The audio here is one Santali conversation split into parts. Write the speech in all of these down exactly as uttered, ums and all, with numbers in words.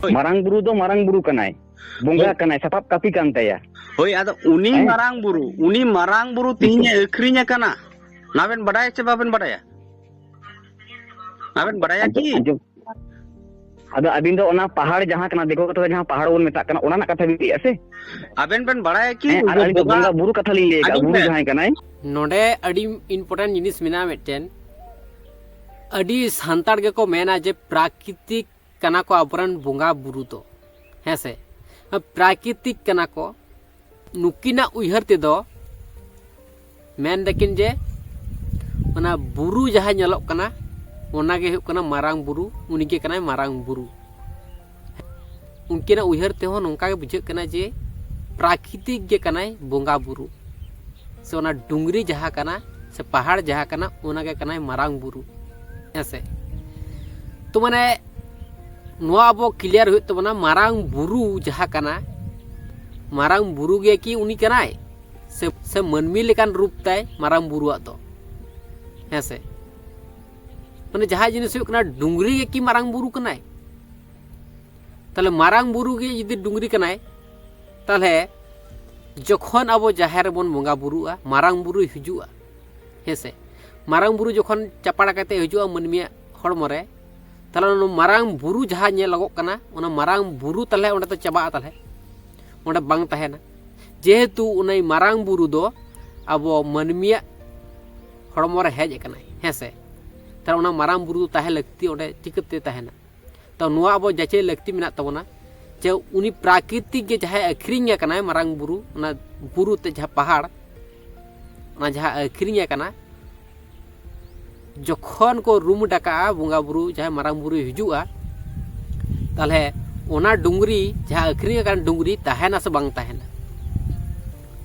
ᱢᱟᱨᱟᱝ ᱵᱩᱨᱩ ᱫᱚ ᱢᱟᱨᱟᱝ ᱵᱩᱨᱩ ᱠᱟᱱᱟᱭ, ᱵᱚᱸᱜᱟ ᱦᱳᱭ᱾ ᱠᱟᱱᱟᱭ, ᱥᱟᱯᱟᱵ ᱠᱟᱹᱯᱤ ᱠᱟᱱ ᱛᱟᱭᱟ᱾ ᱦᱳᱭ, ᱟᱫᱚ ᱩᱱᱤ ᱦᱮᱸ? ᱢᱟᱨᱟᱝ ᱵᱩᱨᱩ, ᱩᱱᱤ ᱢᱟᱨᱟᱝ ᱵᱩᱨᱩ ᱛᱮᱦᱮᱧ ᱮ ᱟᱹᱠᱷᱨᱤᱧ ᱟᱠᱟᱱᱟ᱾ ᱱᱟᱵᱮᱱ ᱵᱟᱰᱟᱭᱟ ᱪᱮ ᱵᱟᱵᱮᱱ ᱵᱟᱰᱟᱭᱟ? ᱱᱟᱵᱮᱱ ᱵᱟᱰᱟᱭᱟ ᱟᱸᱡᱚᱢ, ᱠᱤ? ᱟᱸᱡᱚᱢ᱾ ᱟᱫᱚ ᱟᱹᱵᱤᱱ ᱫᱚ ᱚᱱᱟ ᱯᱟᱦᱟᱲ ᱡᱟᱦᱟᱸ ᱠᱟᱱᱟ, ᱫᱤᱠᱩ ᱠᱟᱛᱷᱟ ᱛᱮ ᱡᱟᱦᱟᱸ ᱯᱟᱦᱟᱲ ᱵᱚᱱ ᱢᱮᱛᱟᱜ ᱠᱟᱱᱟ, ᱚᱱᱟ ᱨᱮᱱᱟᱜ ᱠᱟᱛᱷᱟ ᱵᱤᱱ ᱞᱟᱹᱭᱮᱫᱼᱟ ᱥᱮ? ᱟᱵᱮᱱ ᱵᱮᱱ ᱵᱟᱲᱟᱭᱟ ᱠᱤ ᱦᱮᱸ, ᱟᱨ ᱩᱱᱤ ᱟᱹᱞᱤᱧ ᱫᱚ ᱵᱚᱸᱜᱟ ᱵᱚᱸᱜᱟ ᱵᱩᱨᱩ ᱠᱟᱛᱷᱟ ᱞᱤᱧ ᱞᱟᱹᱭ ᱟᱠᱟᱫᱼᱟ, ᱟᱸᱡᱚᱢ ᱵᱩᱨᱩ ᱵᱮᱱ᱾ ᱡᱟᱦᱟᱸᱭ ᱠᱟᱱᱟᱭ᱾ ᱱᱚᱰᱮ ᱟᱹᱰᱤ important ᱡᱤᱱᱤᱥ ᱢᱮᱱᱟᱜᱼᱟ ᱢᱤᱫᱴᱮᱱ᱾ ᱟᱹᱰᱤ ᱥᱟᱱᱛᱟᱲ ᱜᱮᱠᱚ ᱢᱮᱱᱟ ᱡᱮ ᱯᱨᱟᱠᱨᱤᱛᱤᱠ ᱠᱟᱱᱟ ᱠᱚ ᱟᱵᱚᱨᱮᱱ ᱵᱚᱸᱜᱟ ᱵᱩᱨᱩ ᱫᱚ, ᱦᱮᱸ ᱥᱮ? ᱯᱨᱟᱠᱨᱤᱛᱤᱠ ᱠᱟᱱᱟ ᱠᱚ᱾ ᱱᱩᱠᱤᱱᱟᱜ ᱩᱭᱦᱟᱹᱨ ᱛᱮᱫᱚ ᱢᱮᱱ ᱫᱟᱹᱠᱤᱱ ᱡᱮ ᱚᱱᱟ ᱵᱩᱨᱩ ᱡᱟᱦᱟᱸ ᱧᱮᱞᱚᱜ ᱠᱟᱱᱟ, ᱚᱱᱟ ᱜᱮ ᱦᱩᱭᱩᱜ ᱠᱟᱱᱟ ᱢᱟᱨᱟᱝ ᱵᱩᱨᱩ, ᱩᱱᱤ ᱜᱮ ᱠᱟᱱᱟᱭ ᱢᱟᱨᱟᱝ ᱵᱩᱨᱩ᱾ ᱩᱱᱠᱤᱱᱟᱜ ᱩᱭᱦᱟᱹᱨ ᱛᱮᱦᱚᱸ ᱱᱚᱝᱠᱟ ᱜᱮ ᱵᱩᱡᱷᱟᱹᱜ ᱠᱟᱱᱟ ᱡᱮ ᱯᱨᱟᱠᱨᱤᱛᱤᱠ ᱜᱮ ᱠᱟᱱᱟᱭ ᱵᱚᱸᱜᱟ ᱵᱩᱨᱩ, ᱥᱮ ᱚᱱᱟ ᱰᱩᱝᱨᱤ ᱡᱟᱦᱟᱸ ᱠᱟᱱᱟ, ᱥᱮ ᱯᱟᱦᱟᱲ ᱡᱟᱦᱟᱸ ᱠᱟᱱᱟ, ᱚᱱᱟ ᱜᱮ ᱠᱟᱱᱟᱭ ᱢᱟᱨᱟᱝ ᱵᱩᱨᱩ, ᱦᱮᱸ ᱥᱮ? ᱛᱚ, ᱢᱟᱱᱮ, ᱱᱚᱣᱟ ᱟᱵᱚ clear ᱦᱩᱭᱩᱜ ᱛᱟᱵᱚᱱᱟ, ᱢᱟᱨᱟᱝ ᱵᱩᱨᱩ ᱡᱟᱦᱟᱸ ᱠᱟᱱᱟ, ᱢᱟᱨᱟᱝ ᱵᱩᱨᱩ ᱜᱮ ᱠᱤ ᱩᱱᱤ ᱠᱟᱱᱟᱭ, ᱥᱮ, ᱥᱮ ᱢᱟᱹᱱᱢᱤ ᱞᱮᱠᱟᱱ ᱨᱩᱯ ᱛᱟᱭ ᱢᱟᱨᱟᱝ ᱵᱩᱨᱩᱣᱟᱜ ᱫᱚ, ᱦᱮᱸ ᱥᱮ? ᱢᱟᱱᱮ, ᱡᱟᱦᱟᱸ ᱡᱤᱱᱤᱥ ᱦᱩᱭᱩᱜ ᱠᱟᱱᱟ, ᱰᱩᱝᱨᱤ ᱜᱮ ᱠᱤ ᱢᱟᱨᱟᱝ ᱵᱩᱨᱩ ᱠᱟᱱᱟᱭ? ᱛᱟᱦᱞᱮ ᱢᱟᱨᱟᱝ ᱵᱩᱨᱩ ᱜᱮ ᱡᱩᱫᱤ ᱰᱩᱝᱨᱤ ᱠᱟᱱᱟᱭ, ᱛᱟᱦᱞᱮ ᱡᱚᱠᱷᱚᱱ ᱟᱵᱚ ᱡᱟᱦᱮᱨ ᱨᱮᱵᱚᱱ ᱵᱚᱸᱜᱟ ᱵᱩᱨᱩᱜᱼᱟ, ᱢᱟᱨᱟᱝ ᱵᱩᱨᱩᱭ ᱦᱤᱡᱩᱜᱼᱟ, ᱦᱮᱸ ᱥᱮ? ᱢᱟᱨᱟᱝ ᱵᱩᱨᱩ ᱡᱚᱠᱷᱚᱱ ᱪᱟᱯᱟᱲ ᱠᱟᱛᱮ ᱦᱤᱡᱩᱜᱼᱟ ᱢᱟᱹᱱᱢᱤᱭᱟᱜ ᱦᱚᱲᱢᱚ ᱨᱮ, ᱛᱟᱦᱞᱮ ᱚᱱᱟ ᱢᱟᱨᱟᱝ ᱵᱩᱨᱩ ᱡᱟᱦᱟᱸ ᱧᱮᱞᱚᱜᱚᱜ ᱠᱟᱱᱟ, ᱚᱱᱟ ᱢᱟᱨᱟᱝ ᱵᱩᱨᱩ ᱛᱟᱦᱞᱮ ᱚᱸᱰᱮ ᱫᱚ ᱪᱟᱵᱟᱜᱼᱟ, ᱛᱟᱦᱞᱮ ᱚᱸᱰᱮ ᱵᱟᱝ ᱛᱟᱦᱮᱱᱟ᱾ ᱡᱮᱦᱮᱛᱩ ᱚᱱᱟ ᱢᱟᱨᱟᱝ ᱵᱩᱨᱩ ᱫᱚ ᱟᱵᱚ ᱢᱟᱹᱱᱢᱤᱭᱟᱜ ᱦᱚᱲᱢᱚ ᱨᱮ ᱦᱮᱡ ᱟᱠᱟᱱᱟᱭ, ᱦᱮᱸ ᱥᱮ? ᱛᱟᱦᱞᱮ ᱚᱱᱟ ᱢᱟᱨᱟᱝ ᱵᱩᱨᱩ ᱫᱚ ᱛᱟᱦᱮᱸ ᱞᱟᱹᱠᱛᱤ, ᱚᱸᱰᱮ ᱪᱤᱠᱟᱹᱛᱮ ᱛᱟᱦᱮᱱᱟ? ᱛᱚ, ᱱᱚᱣᱟ ᱟᱵᱚ ᱡᱟᱪᱟᱭ ᱞᱟᱹᱠᱛᱤ ᱢᱮᱱᱟᱜ ᱛᱟᱵᱚᱱᱟ ᱡᱮ ᱩᱱᱤ ᱯᱨᱟᱠᱨᱤᱛᱤᱠ ᱜᱮ ᱡᱟᱦᱟᱸᱭ ᱟᱹᱠᱷᱨᱤᱧ ᱟᱠᱟᱱᱟᱭ, ᱢᱟᱨᱟᱝ ᱵᱩᱨᱩ, ᱚᱱᱟ ᱵᱩᱨᱩ ᱛᱮ ᱡᱟᱦᱟᱸ ᱯᱟᱦᱟᱲ, ᱚᱱᱟ ᱡᱟᱦᱟᱸ ᱟᱹᱠᱷᱨᱤᱧ ᱟᱠᱟᱱᱟ, ᱡᱚᱠᱷᱚᱱ ᱠᱚ ᱨᱩᱢ ᱰᱟᱠᱟᱜᱼᱟ ᱵᱚᱸᱜᱟ ᱵᱩᱨᱩ, ᱡᱟᱦᱟᱸᱭ ᱢᱟᱨᱟᱝ ᱵᱩᱨᱩᱭ ᱦᱤᱡᱩᱜᱼᱟ, ᱛᱟᱦᱞᱮ ᱚᱱᱟ ᱰᱩᱝᱨᱤ, ᱡᱟᱦᱟᱸ ᱟᱹᱠᱷᱨᱤᱧ ᱟᱠᱟᱱ ᱰᱩᱝᱨᱤ, ᱛᱟᱦᱮᱱᱟ ᱥᱮ ᱵᱟᱝ ᱛᱟᱦᱮᱱᱟ?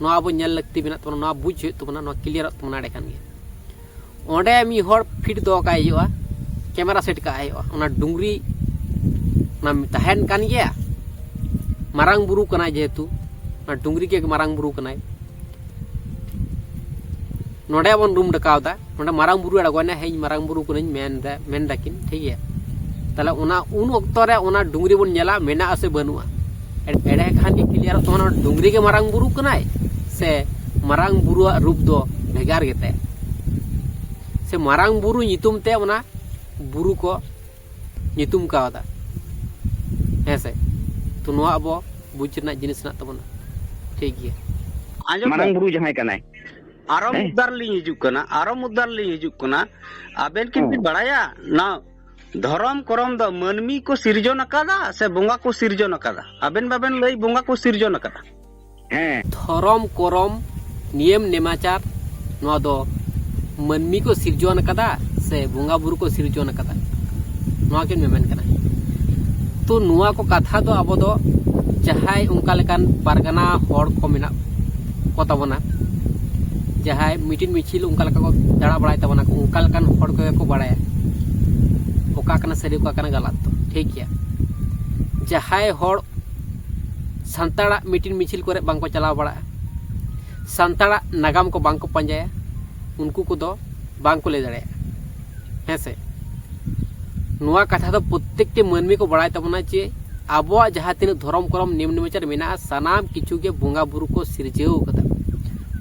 ᱱᱚᱣᱟ ᱟᱵᱚ ᱧᱮᱞ ᱞᱟᱹᱠᱛᱤ ᱢᱮᱱᱟᱜ ᱛᱟᱵᱚᱱᱟ, ᱱᱚᱣᱟ ᱵᱩᱡᱽ ᱦᱩᱭᱩᱜ ᱛᱟᱵᱚᱱᱟ, ᱱᱚᱣᱟ ᱠᱞᱤᱭᱟᱨᱚᱜ ᱛᱟᱵᱚᱱᱟ ᱮᱸᱰᱮᱠᱷᱟᱱ ᱜᱮ᱾ ᱚᱸᱰᱮ ᱢᱤᱫ ᱦᱚᱲ ᱯᱷᱤᱴ ᱫᱚᱦᱚ ᱠᱟᱜ ᱦᱩᱭᱩᱜᱼᱟ, ᱠᱮᱢᱮᱨᱟ ᱥᱮᱴ ᱠᱟᱜ ᱦᱩᱭᱩᱜᱼᱟ᱾ ᱚᱱᱟ ᱰᱩᱝᱨᱤ ᱚᱱᱟ ᱛᱟᱦᱮᱱ ᱠᱟᱱ ᱜᱮᱭᱟ, ᱢᱟᱨᱟᱝ ᱵᱩᱨᱩ ᱠᱟᱱᱟᱭ ᱡᱮᱦᱮᱛᱩ, ᱚᱱᱟ ᱰᱩᱝᱨᱤ ᱜᱮ ᱢᱟᱨᱟᱝ ᱵᱩᱨᱩ ᱠᱟᱱᱟᱭ᱾ ᱱᱚᱰᱮ ᱵᱚᱱ ᱨᱩᱢ ᱰᱟᱠᱟᱣᱫᱟ, ᱱᱚᱰᱮ ᱢᱟᱨᱟᱝ ᱵᱩᱨᱩ ᱟᱬᱜᱚᱭᱮᱱᱟ, "ᱦᱮᱸ, ᱤᱧ ᱢᱟᱨᱟᱝ ᱵᱩᱨᱩ ᱠᱟᱹᱱᱟᱹᱧ", ᱢᱮᱱᱫᱟ, ᱢᱮᱱ ᱫᱟᱠᱤᱱ, ᱴᱷᱤᱠ ᱜᱮᱭᱟ᱾ ᱛᱟᱦᱞᱮ ᱚᱱᱟ ᱩᱱ ᱚᱠᱛᱚ ᱨᱮ ᱚᱱᱟ ᱰᱩᱝᱨᱤ ᱵᱚᱱ ᱧᱮᱞᱟ ᱢᱮᱱᱟᱜᱼᱟ ᱥᱮ ᱵᱟᱹᱱᱩᱜᱼᱟ᱾ ᱮᱸᱰᱮ ᱠᱷᱟᱱ ᱜᱮ ᱠᱞᱤᱭᱟᱨᱚᱜ ᱛᱟᱵᱚᱱᱟ ᱰᱩᱝᱨᱤ ᱜᱮ ᱢᱟᱨᱟᱝ ᱵᱩᱨᱩ ᱠᱟᱱᱟᱭ ᱥᱮ ᱢᱟᱨᱟᱝ ᱵᱩᱨᱩᱣᱟᱜ ᱨᱩᱯ ᱫᱚ ᱵᱷᱮᱜᱟᱨ ᱜᱮᱛᱟᱭᱟ, ᱥᱮ ᱢᱟᱨᱟᱝ ᱵᱩᱨᱩ ᱧᱩᱛᱩᱢ ᱛᱮ ᱚᱱᱟ ᱵᱩᱨᱩ ᱠᱚ ᱧᱩᱛᱩᱢ ᱠᱟᱣᱫᱟ᱾ ᱦᱮᱸ ᱥᱮ? ᱛᱚ ᱱᱚᱣᱟ ᱟᱵᱚ ᱵᱩᱡᱽ ᱨᱮᱱᱟᱜ ᱡᱤᱱᱤᱥ ᱢᱮᱱᱟᱜ ᱛᱟᱵᱚᱱᱟ᱾ ᱴᱷᱤᱠ ᱜᱮᱭᱟ᱾ ᱟᱸᱡᱚᱢ ᱢᱟᱨᱟᱝ ᱵᱮᱱ᱾ ᱵᱩᱨᱩ ᱡᱟᱦᱟᱸᱭ ᱠᱟᱱᱟᱭ᱾ ᱟᱨᱚ ᱦᱮᱸ᱾ ᱢᱩᱫᱽᱫᱟ ᱨᱮᱞᱤᱧ ᱦᱤᱡᱩᱜ ᱠᱟᱱᱟ, ᱟᱨᱚ ᱢᱩᱫᱽᱫᱟ ᱨᱮᱞᱤᱧ ᱦᱤᱡᱩᱜ ᱠᱟᱱᱟ᱾ ᱟᱵᱮᱱ ᱠᱤ ᱦᱮᱸ᱾ ᱵᱤᱱ ᱵᱟᱲᱟᱭᱟ ᱱᱚᱣᱟ ᱫᱷᱚᱨᱚᱢ ᱠᱚᱨᱚᱢ ᱫᱚ ᱢᱟᱹᱱᱢᱤ ᱠᱚ ᱥᱤᱨᱡᱚᱱ ᱟᱠᱟᱫᱟ ᱥᱮ ᱵᱚᱸᱜᱟ ᱠᱚ ᱥᱤᱨᱡᱚᱱ ᱟᱠᱟᱫᱟ? ᱟᱵᱮᱱ ᱵᱟᱵᱮᱱ ᱞᱟᱹᱭ ᱵᱚᱸᱜᱟ ᱠᱚ ᱥᱤᱨᱡᱚᱱ ᱟᱠᱟᱫᱟ᱾ ᱦᱮᱸ᱾ ᱫᱷᱚᱨᱚᱢ ᱠᱚᱨᱚᱢ, ᱱᱤᱭᱚᱢ ᱱᱮᱢᱟᱪᱟᱨ, ᱱᱚᱣᱟ ᱫᱚ ᱢᱟᱹᱱᱢᱤ ᱠᱚ ᱥᱤᱨᱡᱚᱱ ᱟᱠᱟᱫᱟ ᱥᱮ ᱵᱚᱸᱜᱟ ᱵᱩᱨᱩ ᱠᱚ ᱥᱤᱨᱡᱚᱱ ᱟᱠᱟᱫᱟ? ᱱᱚᱣᱟ ᱠᱤᱱ ᱢᱮᱢᱮᱱ ᱠᱟᱱᱟ᱾ ᱛᱚ ᱱᱚᱣᱟ ᱠᱚ ᱠᱟᱛᱷᱟ ᱫᱚ ᱟᱵᱚ ᱫᱚ ᱡᱟᱦᱟᱸᱭ ᱚᱱᱠᱟ ᱞᱮᱠᱟᱱ ᱯᱟᱨᱜᱟᱱᱟ ᱦᱚᱲ ᱠᱚ ᱢᱮᱱᱟᱜ ᱠᱚ ᱛᱟᱵᱚᱱᱟ, ᱡᱟᱦᱟᱸᱭ ᱢᱤᱴᱤᱝ ᱢᱤᱪᱷᱤᱞ ᱚᱱᱠᱟ ᱞᱮᱠᱟ ᱠᱚ ᱫᱟᱬᱟ ᱵᱟᱲᱟᱭ ᱛᱟᱵᱚᱱᱟ, ᱚᱱᱠᱟ ᱞᱮᱠᱟᱱ ᱦᱚᱲ ᱠᱚᱜᱮ ᱠᱚ ᱵᱟᱲᱟᱭᱟ ᱚᱠᱟ ᱠᱟᱱᱟ ᱥᱟᱹᱨᱤ, ᱚᱠᱟ ᱠᱟᱱᱟ ᱜᱟᱞᱟᱛ ᱫᱚ᱾ ᱴᱷᱤᱠ ᱜᱮᱭᱟ᱾ ᱡᱟᱦᱟᱸᱭ ᱦᱚᱲ ᱥᱟᱱᱛᱟᱲᱟᱜ ᱢᱤᱴᱤᱝ ᱢᱤᱪᱷᱤᱞ ᱠᱚᱨᱮ ᱵᱟᱝᱠᱚ ᱪᱟᱞᱟᱣ ᱵᱟᱲᱟᱜᱼᱟ, ᱥᱟᱱᱛᱟᱲᱟᱜ ᱱᱟᱜᱟᱢ ᱠᱚ ᱵᱟᱝᱠᱚ ᱯᱟᱸᱡᱟᱭᱟ, ᱩᱱᱠᱩ ᱠᱚᱫᱚ ᱵᱟᱝᱠᱚ ᱞᱟᱹᱭ ᱫᱟᱲᱮᱭᱟᱜᱼᱟ᱾ ᱦᱮᱸ ᱥᱮ? ᱱᱚᱣᱟ ᱠᱟᱛᱷᱟ ᱫᱚ ᱯᱨᱚᱛᱛᱮᱠᱴᱤ ᱢᱟᱹᱱᱢᱤ ᱠᱚ ᱵᱟᱲᱟᱭ ᱛᱟᱵᱚᱱᱟ ᱡᱮ ᱟᱵᱚᱣᱟᱜ ᱡᱟᱦᱟᱸ ᱛᱤᱱᱟᱹᱜ ᱫᱷᱚᱨᱚᱢ ᱠᱚᱨᱚᱢ ᱱᱤᱭᱚᱢ ᱱᱮᱢᱟᱪᱟᱨ ᱢᱮᱱᱟᱜᱼᱟ, ᱥᱟᱱᱟᱢ ᱠᱤᱪᱷᱩ ᱜᱮ ᱵᱚᱸᱜᱟ ᱵᱩᱨᱩ ᱠᱚ ᱥᱤᱨᱡᱟᱹᱣ ᱠᱟᱫᱟ᱾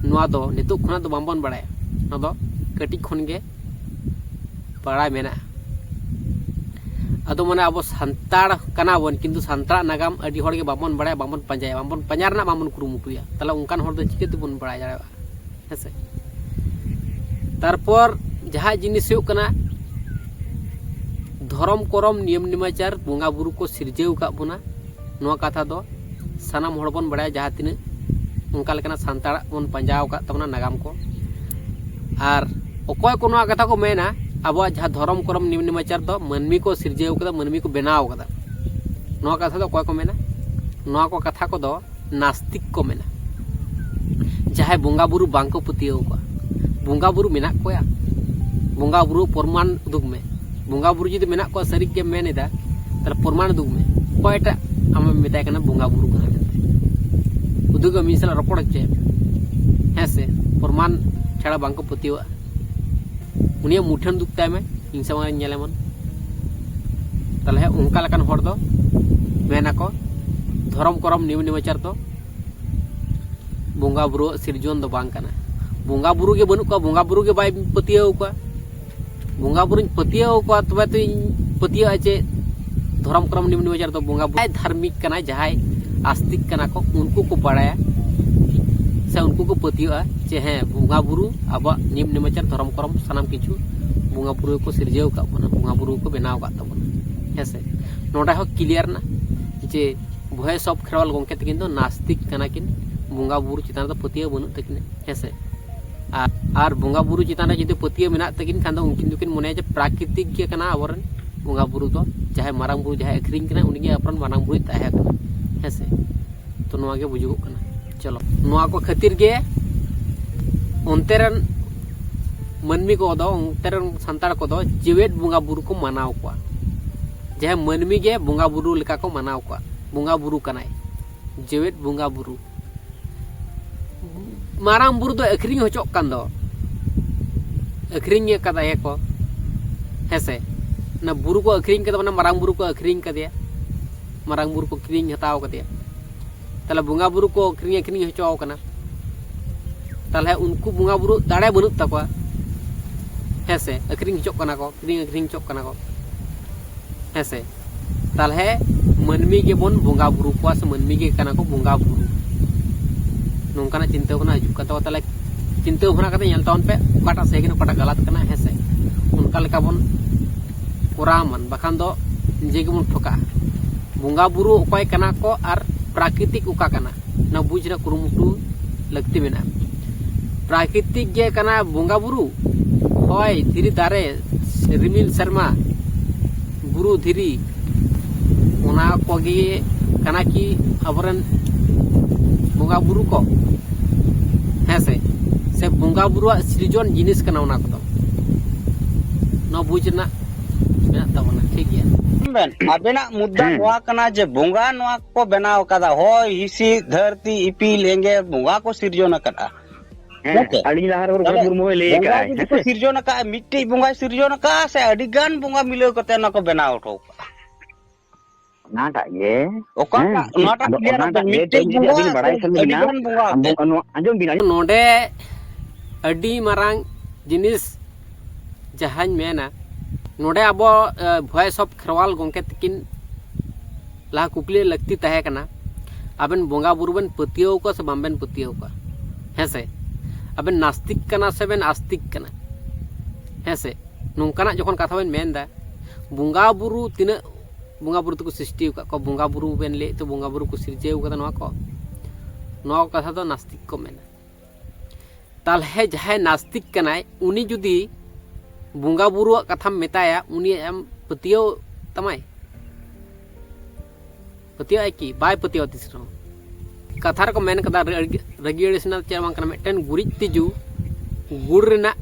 ᱱᱚᱣᱟ ᱫᱚ ᱱᱤᱛᱚᱜ ᱠᱷᱚᱱᱟᱜ ᱫᱚ ᱵᱟᱝᱵᱚᱱ ᱵᱟᱲᱟᱭᱟ, ᱱᱚᱣᱟ ᱫᱚ ᱠᱟᱹᱴᱤᱡ ᱠᱷᱚᱱ ᱜᱮ ᱵᱟᱲᱟᱭ ᱢᱮᱱᱟᱜᱼᱟ᱾ ᱟᱫᱚ ᱢᱟᱱᱮ ᱟᱵᱚ ᱥᱟᱱᱛᱟᱲ ᱠᱟᱱᱟ ᱵᱚᱱ, ᱠᱤᱱᱛᱩ ᱥᱟᱱᱛᱟᱲᱟᱜ ᱱᱟᱜᱟᱢ ᱟᱹᱰᱤ ᱦᱚᱲ ᱜᱮ ᱵᱟᱵᱚᱱ ᱵᱟᱲᱟᱭᱟ, ᱵᱟᱵᱚᱱ ᱯᱟᱸᱡᱟᱭᱟ, ᱵᱟᱵᱚᱱ ᱯᱟᱸᱡᱟ ᱨᱮᱱᱟᱜ ᱵᱟᱵᱚᱱ ᱠᱩᱨᱩᱢᱩᱴᱩᱭᱟ᱾ ᱛᱟᱦᱞᱮ ᱚᱱᱠᱟᱱ ᱦᱚᱲ ᱫᱚ ᱪᱤᱠᱟᱹ ᱛᱮᱵᱚᱱ ᱵᱟᱲᱟᱭ ᱫᱟᱲᱮᱭᱟᱜᱼᱟ? ᱦᱮᱸ ᱥᱮ? ᱛᱟᱨᱯᱚᱨ ᱡᱟᱦᱟᱸ ᱡᱤᱱᱤᱥ ᱦᱩᱭᱩᱜ ᱠᱟᱱᱟ, ᱫᱷᱚᱨᱚᱢ ᱠᱚᱨᱚᱢ ᱱᱤᱭᱚᱢ ᱱᱮᱢᱟᱪᱟᱨ ᱵᱚᱸᱜᱟ ᱵᱩᱨᱩ ᱠᱚ ᱥᱤᱨᱡᱟᱹᱣ ᱟᱠᱟᱫ ᱵᱚᱱᱟ, ᱱᱚᱣᱟ ᱠᱟᱛᱷᱟ ᱫᱚ ᱥᱟᱱᱟᱢ ᱦᱚᱲ ᱵᱚᱱ ᱵᱟᱲᱟᱭᱟ, ᱡᱟᱦᱟᱸ ᱛᱤᱱᱟᱹᱜ ᱚᱱᱠᱟ ᱞᱮᱠᱟᱱᱟᱜ ᱥᱟᱱᱛᱟᱲᱟᱜ ᱵᱚᱱ ᱯᱟᱸᱡᱟᱣ ᱟᱠᱟᱫ ᱛᱟᱵᱚᱱᱟ ᱱᱟᱜᱟᱢ ᱠᱚ᱾ ᱟᱨ ᱚᱠᱚᱭ ᱠᱚ ᱱᱚᱣᱟ ᱠᱟᱛᱷᱟ ᱠᱚ ᱢᱮᱱᱟ, ᱟᱵᱚᱣᱟᱜ ᱡᱟᱦᱟᱸ ᱫᱷᱚᱨᱚᱢ ᱠᱚᱨᱚᱢ ᱱᱤᱭᱚᱢ ᱱᱮᱢᱟᱪᱟᱨ ᱫᱚ ᱢᱟᱹᱱᱢᱤ ᱠᱚ ᱥᱤᱨᱡᱟᱹᱣ ᱠᱟᱫᱟ, ᱢᱟᱹᱱᱢᱤ ᱠᱚ ᱵᱮᱱᱟᱣ ᱠᱟᱫᱟ, ᱱᱚᱣᱟ ᱠᱟᱛᱷᱟ ᱫᱚ ᱚᱠᱚᱭ ᱠᱚ ᱢᱮᱱᱟ? ᱱᱚᱣᱟ ᱠᱚ ᱠᱟᱛᱷᱟ ᱠᱚᱫᱚ ᱱᱟᱥᱛᱤᱠ ᱠᱚ ᱢᱮᱱᱟ, ᱡᱟᱦᱟᱸᱭ ᱵᱚᱸᱜᱟ ᱵᱩᱨᱩ ᱵᱟᱝ ᱠᱚ ᱯᱟᱹᱛᱭᱟᱹᱣ ᱠᱚᱣᱟ᱾ ᱵᱚᱸᱜᱟ ᱵᱩᱨᱩ ᱢᱮᱱᱟᱜ ᱠᱚᱣᱟ? ᱵᱚᱸᱜᱟ ᱵᱩᱨᱩ ᱯᱨᱚᱢᱟᱱ ᱩᱫᱩᱜ ᱢᱮ᱾ ᱵᱚᱸᱜᱟ ᱵᱩᱨᱩ ᱡᱩᱫᱤ ᱢᱮᱱᱟᱜ ᱠᱚᱣᱟ, ᱥᱟᱹᱨᱤ ᱜᱮᱢ ᱢᱮᱱ ᱮᱫᱟ, ᱛᱟᱦᱞᱮ ᱯᱨᱚᱢᱟᱱ ᱩᱫᱩᱜ ᱢᱮ, ᱚᱠᱚᱭᱴᱟᱜ ᱟᱢᱮᱢ ᱢᱮᱛᱟᱭ ᱠᱟᱱᱟ ᱵᱚᱸᱜᱟ ᱵᱩᱨᱩ ᱠᱟᱱᱟ ᱢᱮᱱᱛᱮ? ᱩᱫᱩᱜ ᱢᱮ, ᱢᱤᱫ ᱥᱟᱞᱟᱜ ᱨᱚᱯᱚᱲ ᱦᱚᱪᱚᱭᱮᱢ᱾ ᱦᱮᱸ ᱥᱮ? ᱯᱨᱚᱢᱟᱱ ᱪᱷᱟᱲᱟ ᱵᱟᱝ ᱠᱚ ᱯᱟᱹᱛᱭᱟᱹᱣᱟᱜᱼᱟ᱾ ᱩᱱᱤᱭᱟᱜ ᱢᱩᱴᱷᱟᱹᱱ ᱩᱫᱩᱜ ᱛᱟᱭ ᱢᱮ, ᱤᱧ ᱥᱟᱢᱟᱝ ᱨᱮ ᱧᱮᱞᱮ ᱢᱟᱱ᱾ ᱛᱟᱦᱚᱞᱮ ᱚᱱᱠᱟ ᱞᱮᱠᱟᱱ ᱦᱚᱲ ᱫᱚ ᱢᱮᱱᱟᱠᱚ ᱫᱷᱚᱨᱚᱢ ᱠᱚᱨᱚᱢ ᱱᱤᱭᱚᱢ ᱱᱮᱢᱟᱪᱟᱨ ᱫᱚ ᱵᱚᱸᱜᱟ ᱵᱩᱨᱩᱣᱟᱜ ᱥᱤᱨᱡᱚᱱ ᱫᱚ ᱵᱟᱝ ᱠᱟᱱᱟ᱾ ᱵᱚᱸᱜᱟ ᱵᱩᱨᱩ ᱜᱮ ᱵᱟᱹᱱᱩᱜ ᱠᱚᱣᱟ, ᱵᱚᱸᱜᱟ ᱵᱩᱨᱩ ᱜᱮ ᱵᱟᱭ ᱯᱟᱹᱛᱭᱟᱹᱣ ᱠᱚᱣᱟ᱾ ᱵᱚᱸᱜᱟ ᱵᱩᱨᱩᱧ ᱯᱟᱹᱛᱭᱟᱹᱣ ᱠᱚᱣᱟ, ᱛᱚᱵᱮ ᱛᱚᱧ ᱯᱟᱹᱛᱭᱟᱹᱜᱼᱟ ᱡᱮ ᱫᱷᱚᱨᱚᱢ ᱠᱚᱨᱚᱢ ᱱᱤᱭᱚᱢ ᱱᱮᱢᱟᱪᱟᱨ ᱫᱚ ᱵᱚᱸᱜᱟ ᱵᱩᱨᱩ, ᱡᱟᱦᱟᱸᱭ ᱫᱷᱟᱨᱢᱤᱠ ᱠᱟᱱᱟᱭ, ᱡᱟᱦᱟᱸᱭ ᱟᱥᱛᱤᱠ ᱠᱟᱱᱟ ᱠᱚ, ᱩᱱᱠᱩ ᱠᱚ ᱵᱟᱲᱟᱭᱟ ᱥᱮ ᱩᱱᱠᱩ ᱠᱚ ᱯᱟᱹᱛᱭᱟᱹᱜᱼᱟ ᱡᱮ ᱦᱮᱸ, ᱵᱚᱸᱜᱟ ᱵᱩᱨᱩ ᱟᱵᱚᱣᱟᱜ ᱱᱤᱭᱚᱢ ᱱᱮᱢᱟᱪᱟᱨ ᱫᱷᱚᱨᱚᱢ ᱠᱚᱨᱚᱢ ᱥᱟᱱᱟᱢ ᱠᱤᱪᱷᱩ ᱵᱚᱸᱜᱟ ᱵᱩᱨᱩ ᱜᱮᱠᱚ ᱥᱤᱨᱡᱟᱹᱣ ᱟᱠᱟᱫ ᱵᱚᱱᱟ, ᱵᱚᱸᱜᱟ ᱵᱩᱨᱩ ᱜᱮᱠᱚ ᱵᱮᱱᱟᱣ ᱟᱠᱟᱫ ᱛᱟᱵᱚᱱᱟ᱾ ᱦᱮᱸ ᱥᱮ? ᱱᱚᱰᱮ ᱦᱚᱸ ᱠᱞᱤᱭᱟᱨ ᱮᱱᱟ ᱡᱮ ᱵᱷᱚᱭᱮᱥ ᱚᱯᱷ ᱠᱷᱮᱨᱣᱟᱞ ᱜᱚᱢᱠᱮ ᱛᱟᱹᱠᱤᱱ ᱫᱚ ᱱᱟᱥᱛᱤᱠ ᱠᱟᱱᱟ ᱠᱤᱱ, ᱵᱚᱸᱜᱟ ᱵᱩᱨᱩ ᱪᱮᱛᱟᱱ ᱨᱮᱫᱚ ᱯᱟᱹᱛᱭᱟᱹᱣ ᱵᱟᱹᱱᱩᱜ ᱛᱟᱹᱠᱤᱱᱟ᱾ ᱦᱮᱸ ᱥᱮ? ᱟᱨ, ᱟᱨ ᱵᱚᱸᱜᱟ ᱵᱩᱨᱩ ᱪᱮᱛᱟᱱ ᱨᱮ ᱡᱩᱫᱤ ᱯᱟᱹᱛᱭᱟᱹᱣ ᱢᱮᱱᱟᱜ ᱛᱟᱹᱠᱤᱱ ᱠᱷᱟᱱ ᱫᱚ ᱩᱱᱠᱤᱱ ᱫᱚᱠᱤᱱ ᱢᱚᱱᱮᱭᱟ ᱡᱮ ᱯᱨᱟᱠᱨᱤᱛᱤᱠ ᱜᱮ ᱠᱟᱱᱟ ᱟᱵᱚᱨᱮᱱ ᱵᱚᱸᱜᱟ ᱵᱩᱨᱩ ᱫᱚ, ᱡᱟᱦᱟᱸᱭ ᱢᱟᱨᱟᱝ ᱵᱩᱨᱩ ᱡᱟᱦᱟᱸᱭ ᱟᱹᱠᱷᱨᱤᱧ ᱠᱟᱱᱟ ᱩᱱᱤᱜᱮ ᱟᱵᱚᱨᱮᱱ ᱢᱟᱨᱟᱝ ᱵᱩᱨᱩᱭ ᱛᱟᱦᱮᱸ ᱠᱟᱱᱟ᱾ ᱦᱮᱸ ᱥᱮ? ᱛᱚ ᱱᱚᱣᱟ ᱜᱮ ᱵᱩᱡᱩᱜᱚᱜ ᱠᱟᱱᱟ᱾ ᱪᱚᱞᱚ, ᱱᱚᱣᱟ ᱠᱚ ᱠᱷᱟᱹᱛᱤᱨ ᱜᱮ ᱚᱱᱛᱮ ᱨᱮᱱ ᱢᱟᱹᱱᱢᱤ ᱠᱚᱫᱚ, ᱚᱱᱛᱮ ᱨᱮᱱ ᱥᱟᱱᱛᱟᱲ ᱠᱚᱫᱚ ᱡᱮᱣᱮᱫ ᱵᱚᱸᱜᱟ ᱵᱩᱨᱩ ᱠᱚ ᱢᱟᱱᱟᱣ ᱠᱚᱣᱟ᱾ ᱡᱟᱦᱟᱸᱭ ᱢᱟᱹᱱᱢᱤ ᱜᱮ ᱵᱚᱸᱜᱟ ᱵᱩᱨᱩ ᱞᱮᱠᱟ ᱠᱚ ᱢᱟᱱᱟᱣ ᱠᱚᱣᱟ, ᱵᱚᱸᱜᱟ ᱵᱩᱨᱩ ᱠᱟᱱᱟᱭ, ᱡᱮᱣᱮᱫ ᱵᱚᱸᱜᱟ ᱵᱩᱨᱩ᱾ ᱢᱟᱨᱟᱝ ᱵᱩᱨᱩ ᱫᱚ ᱟᱹᱠᱷᱨᱤᱧ ᱦᱚᱪᱚᱜ ᱠᱟᱱ ᱫᱚ, ᱟᱹᱠᱷᱨᱤᱧ ᱟᱠᱟᱫᱟᱭᱟ ᱠᱚ, ᱦᱮᱸ ᱥᱮ? ᱚᱱᱟ ᱵᱩᱨᱩ ᱠᱚ ᱟᱹᱠᱷᱨᱤᱧ ᱠᱟᱫᱟ, ᱢᱟᱱᱮ ᱢᱟᱨᱟᱝ ᱵᱩᱨᱩ ᱠᱚ ᱟᱹᱠᱷᱨᱤᱧ ᱠᱟᱫᱮᱭᱟ, ᱢᱟᱨᱟᱝ ᱵᱩᱨᱩ ᱠᱚ ᱠᱤᱨᱤᱧ ᱦᱟᱛᱟᱣ ᱠᱟᱫᱮᱭᱟ᱾ ᱛᱟᱦᱞᱮ ᱵᱚᱸᱜᱟ ᱵᱩᱨᱩ ᱠᱚ ᱟᱹᱠᱷᱨᱤᱧ ᱟᱹᱠᱷᱨᱤᱧ ᱦᱚᱪᱚ ᱠᱟᱱᱟ, ᱛᱟᱦᱞᱮ ᱩᱱᱠᱩ ᱵᱚᱸᱜᱟ ᱵᱩᱨᱩ ᱫᱟᱲᱮ ᱵᱟᱹᱱᱩᱜ ᱛᱟᱠᱚᱣᱟ, ᱦᱮᱸ ᱥᱮ? ᱟᱹᱠᱷᱨᱤᱧ ᱦᱚᱪᱚᱜ ᱠᱟᱱᱟ ᱠᱚ, ᱠᱤᱨᱤᱧ ᱟᱹᱠᱷᱨᱤᱧ ᱦᱚᱪᱚᱜ ᱠᱟᱱᱟ ᱠᱚ, ᱦᱮᱸ ᱥᱮ? ᱛᱟᱦᱞᱮ ᱢᱟᱹᱱᱢᱤ ᱜᱮᱵᱚᱱ ᱵᱚᱸᱜᱟ ᱵᱩᱨᱩ ᱠᱚᱣᱟ ᱥᱮ ᱢᱟᱹᱱᱢᱤ ᱜᱮ ᱠᱟᱱᱟ ᱠᱚ ᱵᱚᱸᱜᱟ ᱵᱩᱨᱩ, ᱱᱚᱝᱠᱟᱱᱟᱜ ᱪᱤᱱᱛᱟᱹ ᱵᱷᱟᱵᱽᱱᱟ ᱦᱤᱡᱩᱜ ᱠᱟᱱ ᱛᱟᱵᱚᱱᱟ᱾ ᱛᱟᱦᱞᱮ ᱪᱤᱱᱛᱟᱹ ᱵᱷᱟᱵᱽᱱᱟ ᱠᱟᱛᱮ ᱧᱮᱞ ᱛᱟᱵᱚᱱ ᱯᱮ ᱚᱠᱟᱴᱟᱜ ᱥᱟᱹᱦᱤ ᱠᱟᱱᱟ, ᱚᱠᱟᱴᱟᱜ ᱜᱟᱞᱟᱛ ᱠᱟᱱᱟ, ᱦᱮᱸ ᱥᱮ? ᱚᱱᱠᱟ ᱞᱮᱠᱟ ᱵᱚᱱ ᱠᱚᱨᱟᱣ ᱢᱟ, ᱵᱟᱠᱷᱟᱱ ᱫᱚ ᱱᱤᱡᱮ ᱜᱮᱵᱚᱱ ᱴᱷᱚᱠᱟᱜᱼᱟ᱾ ᱵᱚᱸᱜᱟ ᱵᱩᱨᱩ ᱚᱠᱚᱭ ᱠᱟᱱᱟ ᱠᱚ ᱟᱨ ᱯᱨᱟᱠᱨᱤᱛᱤᱠ ᱚᱠᱟ ᱠᱟᱱᱟ, ᱚᱱᱟ ᱵᱩᱡᱽ ᱨᱮᱱᱟᱜ ᱠᱩᱨᱩᱢᱩᱴᱩ ᱞᱟᱹᱠᱛᱤ ᱢᱮᱱᱟᱜᱼᱟ᱾ ᱯᱨᱟᱠᱨᱤᱛᱤᱠ ᱜᱮ ᱠᱟᱱᱟ ᱵᱚᱸᱜᱟ ᱵᱩᱨᱩ, ᱦᱚᱭ, ᱫᱷᱤᱨᱤ, ᱫᱟᱨᱮ, ᱨᱤᱢᱤᱞ, ᱥᱮᱨᱢᱟ, ᱵᱩᱨᱩ, ᱫᱷᱤᱨᱤ, ᱚᱱᱟ ᱠᱚᱜᱮ ᱠᱟᱱᱟ ᱠᱤ ᱟᱵᱚᱨᱮᱱ ᱵᱚᱸᱜᱟ ᱵᱩᱨᱩ ᱠᱚ? ᱦᱮᱸ ᱥᱮ? ᱥᱮ ᱵᱚᱸᱜᱟ ᱵᱩᱨᱩᱣᱟᱜ ᱥᱤᱨᱡᱚᱱ ᱡᱤᱱᱤᱥ ᱠᱟᱱᱟ ᱚᱱᱟ ᱠᱚᱫᱚ? ᱱᱚᱣᱟ ᱵᱩᱡᱽ ᱨᱮᱱᱟᱜ ᱢᱮᱱᱟᱜ ᱛᱟᱵᱚᱱᱟ, ᱴᱷᱤᱠ ᱜᱮᱭᱟ᱾ ᱵᱮᱱ, ᱟᱵᱮᱱᱟᱜ ᱢᱩᱫᱽᱫᱟ ᱦᱮᱸ᱾ ᱱᱚᱣᱟ ᱠᱟᱱᱟ ᱡᱮ ᱵᱚᱸᱜᱟ ᱱᱚᱣᱟ ᱠᱚ ᱵᱮᱱᱟᱣ ᱠᱟᱫᱟ, ᱦᱚᱭ, ᱦᱤᱸᱥᱤᱫ, ᱫᱷᱟᱹᱨᱛᱤ, ᱤᱯᱤᱞ, ᱮᱸᱜᱮᱞ, ᱵᱚᱸᱜᱟ ᱠᱚ ᱥᱤᱨᱡᱚᱱ ᱟᱠᱟᱫᱼᱟ᱾ ᱦᱮᱸ, ᱦᱮᱸ ᱥᱮ? ᱟᱹᱞᱤᱧ ᱞᱟᱦᱟ ᱨᱮ ᱨᱚᱜᱷᱩᱱᱟᱛᱷ ᱛᱟᱦᱞᱮ ᱢᱩᱨᱢᱩ ᱦᱚᱸᱭ ᱞᱟᱹᱭ ᱵᱚᱸᱜᱟ ᱟᱠᱟᱫᱼᱟᱭ, ᱡᱩᱫᱤ ᱦᱮᱸ ᱠᱚ ᱥᱮ? ᱥᱤᱨᱡᱚᱱ ᱟᱠᱟᱫᱼᱟ, ᱢᱤᱫᱴᱤᱡ ᱵᱚᱸᱜᱟᱭ ᱥᱤᱨᱡᱚᱱ ᱟᱠᱟᱫᱼᱟ ᱥᱮ ᱟᱹᱰᱤ ᱜᱟᱱ ᱵᱚᱸᱜᱟ ᱢᱤᱞᱟᱹᱣ ᱠᱟᱛᱮ ᱚᱱᱟ ᱠᱚ ᱵᱮᱱᱟᱣ ᱦᱚᱴᱚ ᱠᱟᱜᱼᱟ? ᱚᱱᱟᱴᱟᱜ ᱜᱮ᱾ ᱚᱠᱟᱴᱟᱜ? ᱦᱮᱸ, ᱱᱚᱣᱟᱴᱟᱜ ᱟᱫᱚ clear ᱚᱱᱟᱴᱟᱜ ᱟᱵᱮᱱ ᱜᱮ ᱢᱤᱫᱴᱮᱡ ᱡᱩᱫᱤ ᱵᱚᱸᱜᱟ ᱟᱹᱵᱤᱱ ᱥᱮ ᱵᱟᱲᱟᱭ ᱥᱟᱱᱟ ᱟᱹᱰᱤ ᱵᱤᱱᱟ, ᱜᱟᱱ ᱵᱚᱸᱜᱟ ᱟᱛᱮ? ᱟᱵᱚ ᱱᱚᱣᱟ ᱟᱸᱡᱚᱢ ᱵᱤᱱ, ᱟᱸᱡᱚᱢ ᱱᱚᱰᱮ ᱟᱹᱰᱤ ᱢᱟᱨᱟᱝ ᱡᱤᱱᱤᱥ ᱡᱟᱦᱟᱸᱧ ᱢᱮᱱᱟ, ᱱᱚᱰᱮ ᱟᱵᱚ ᱮ, Voice of ᱠᱷᱮᱨᱣᱟᱞ ᱜᱚᱢᱠᱮ ᱛᱤᱠᱤᱱ ᱞᱟᱦᱟ ᱠᱩᱠᱞᱤ ᱞᱟᱹᱠᱛᱤ ᱛᱟᱦᱮᱸ ᱠᱟᱱᱟ, ᱟᱵᱮᱱ ᱵᱚᱸᱜᱟ ᱵᱩᱨᱩ ᱵᱮᱱ ᱯᱟᱹᱛᱭᱟᱹᱣ ᱠᱚᱣᱟ ᱥᱮ ᱵᱟᱝ ᱵᱮᱱ ᱯᱟᱹᱛᱭᱟᱹᱣ ᱠᱚᱣᱟ? ᱦᱮᱸ ᱥᱮ? ᱟᱵᱮᱱ ᱱᱟᱥᱛᱤᱠ ᱠᱟᱱᱟ ᱥᱮ ᱵᱮᱱ ᱟᱥᱛᱤᱠ ᱠᱟᱱᱟ? ᱦᱮᱸ ᱥᱮ? ᱱᱚᱝᱠᱟᱱᱟᱜ ᱡᱚᱠᱷᱚᱱ ᱠᱟᱛᱷᱟ ᱵᱮᱱ ᱢᱮᱱ ᱮᱫᱟ, ᱵᱚᱸᱜᱟ ᱵᱩᱨᱩ ᱛᱤᱱᱟᱹᱜ ᱵᱚᱸᱜᱟ ᱵᱩᱨᱩ ᱫᱚᱠᱚ ᱥᱨᱤᱥᱴᱤ ᱟᱠᱟᱫ ᱠᱚᱣᱟ, ᱵᱚᱸᱜᱟ ᱵᱩᱨᱩ ᱵᱮᱱ ᱞᱟᱹᱭᱮᱫ ᱛᱮ ᱵᱚᱸᱜᱟ ᱵᱩᱨᱩ ᱠᱚ ᱥᱤᱨᱡᱟᱹᱣ ᱠᱟᱫᱟ, ᱱᱚᱣᱟ ᱠᱚ, ᱱᱚᱣᱟ ᱠᱚ ᱠᱟᱛᱷᱟ ᱫᱚ ᱱᱟᱥᱛᱤᱠ ᱠᱚ ᱢᱮᱱᱟ᱾ ᱛᱟᱞᱦᱮ ᱡᱟᱦᱟᱸᱭ ᱱᱟᱥᱛᱤᱠ ᱠᱟᱱᱟᱭ, ᱩᱱᱤ ᱡᱩᱫᱤ ᱵᱚᱸᱜᱟ ᱵᱩᱨᱩᱣᱟᱜ ᱠᱟᱛᱷᱟᱢ ᱢᱮᱛᱟᱭᱟ, ᱩᱱᱤ ᱮᱢ ᱯᱟᱹᱛᱭᱟᱹᱣ ᱛᱟᱢᱟᱭ? ᱯᱟᱹᱛᱭᱟᱹᱣ ᱟᱭ ᱠᱤ? ᱵᱟᱭ ᱯᱟᱹᱛᱭᱟᱹᱣᱟ ᱛᱤᱥ ᱨᱮᱦᱚᱸ᱾ ᱠᱟᱛᱷᱟ ᱨᱮᱠᱚ ᱢᱮᱱ ᱠᱟᱫᱟ, ᱨᱟᱹᱜᱤ ᱟᱹᱲᱤᱥ ᱨᱮᱱᱟᱜ ᱪᱮᱫ ᱵᱟᱝ ᱠᱟᱱᱟ, ᱢᱤᱫᱴᱮᱱ ᱜᱩᱨᱤᱡ ᱛᱤᱡᱩ ᱜᱩᱲ ᱨᱮᱱᱟᱜ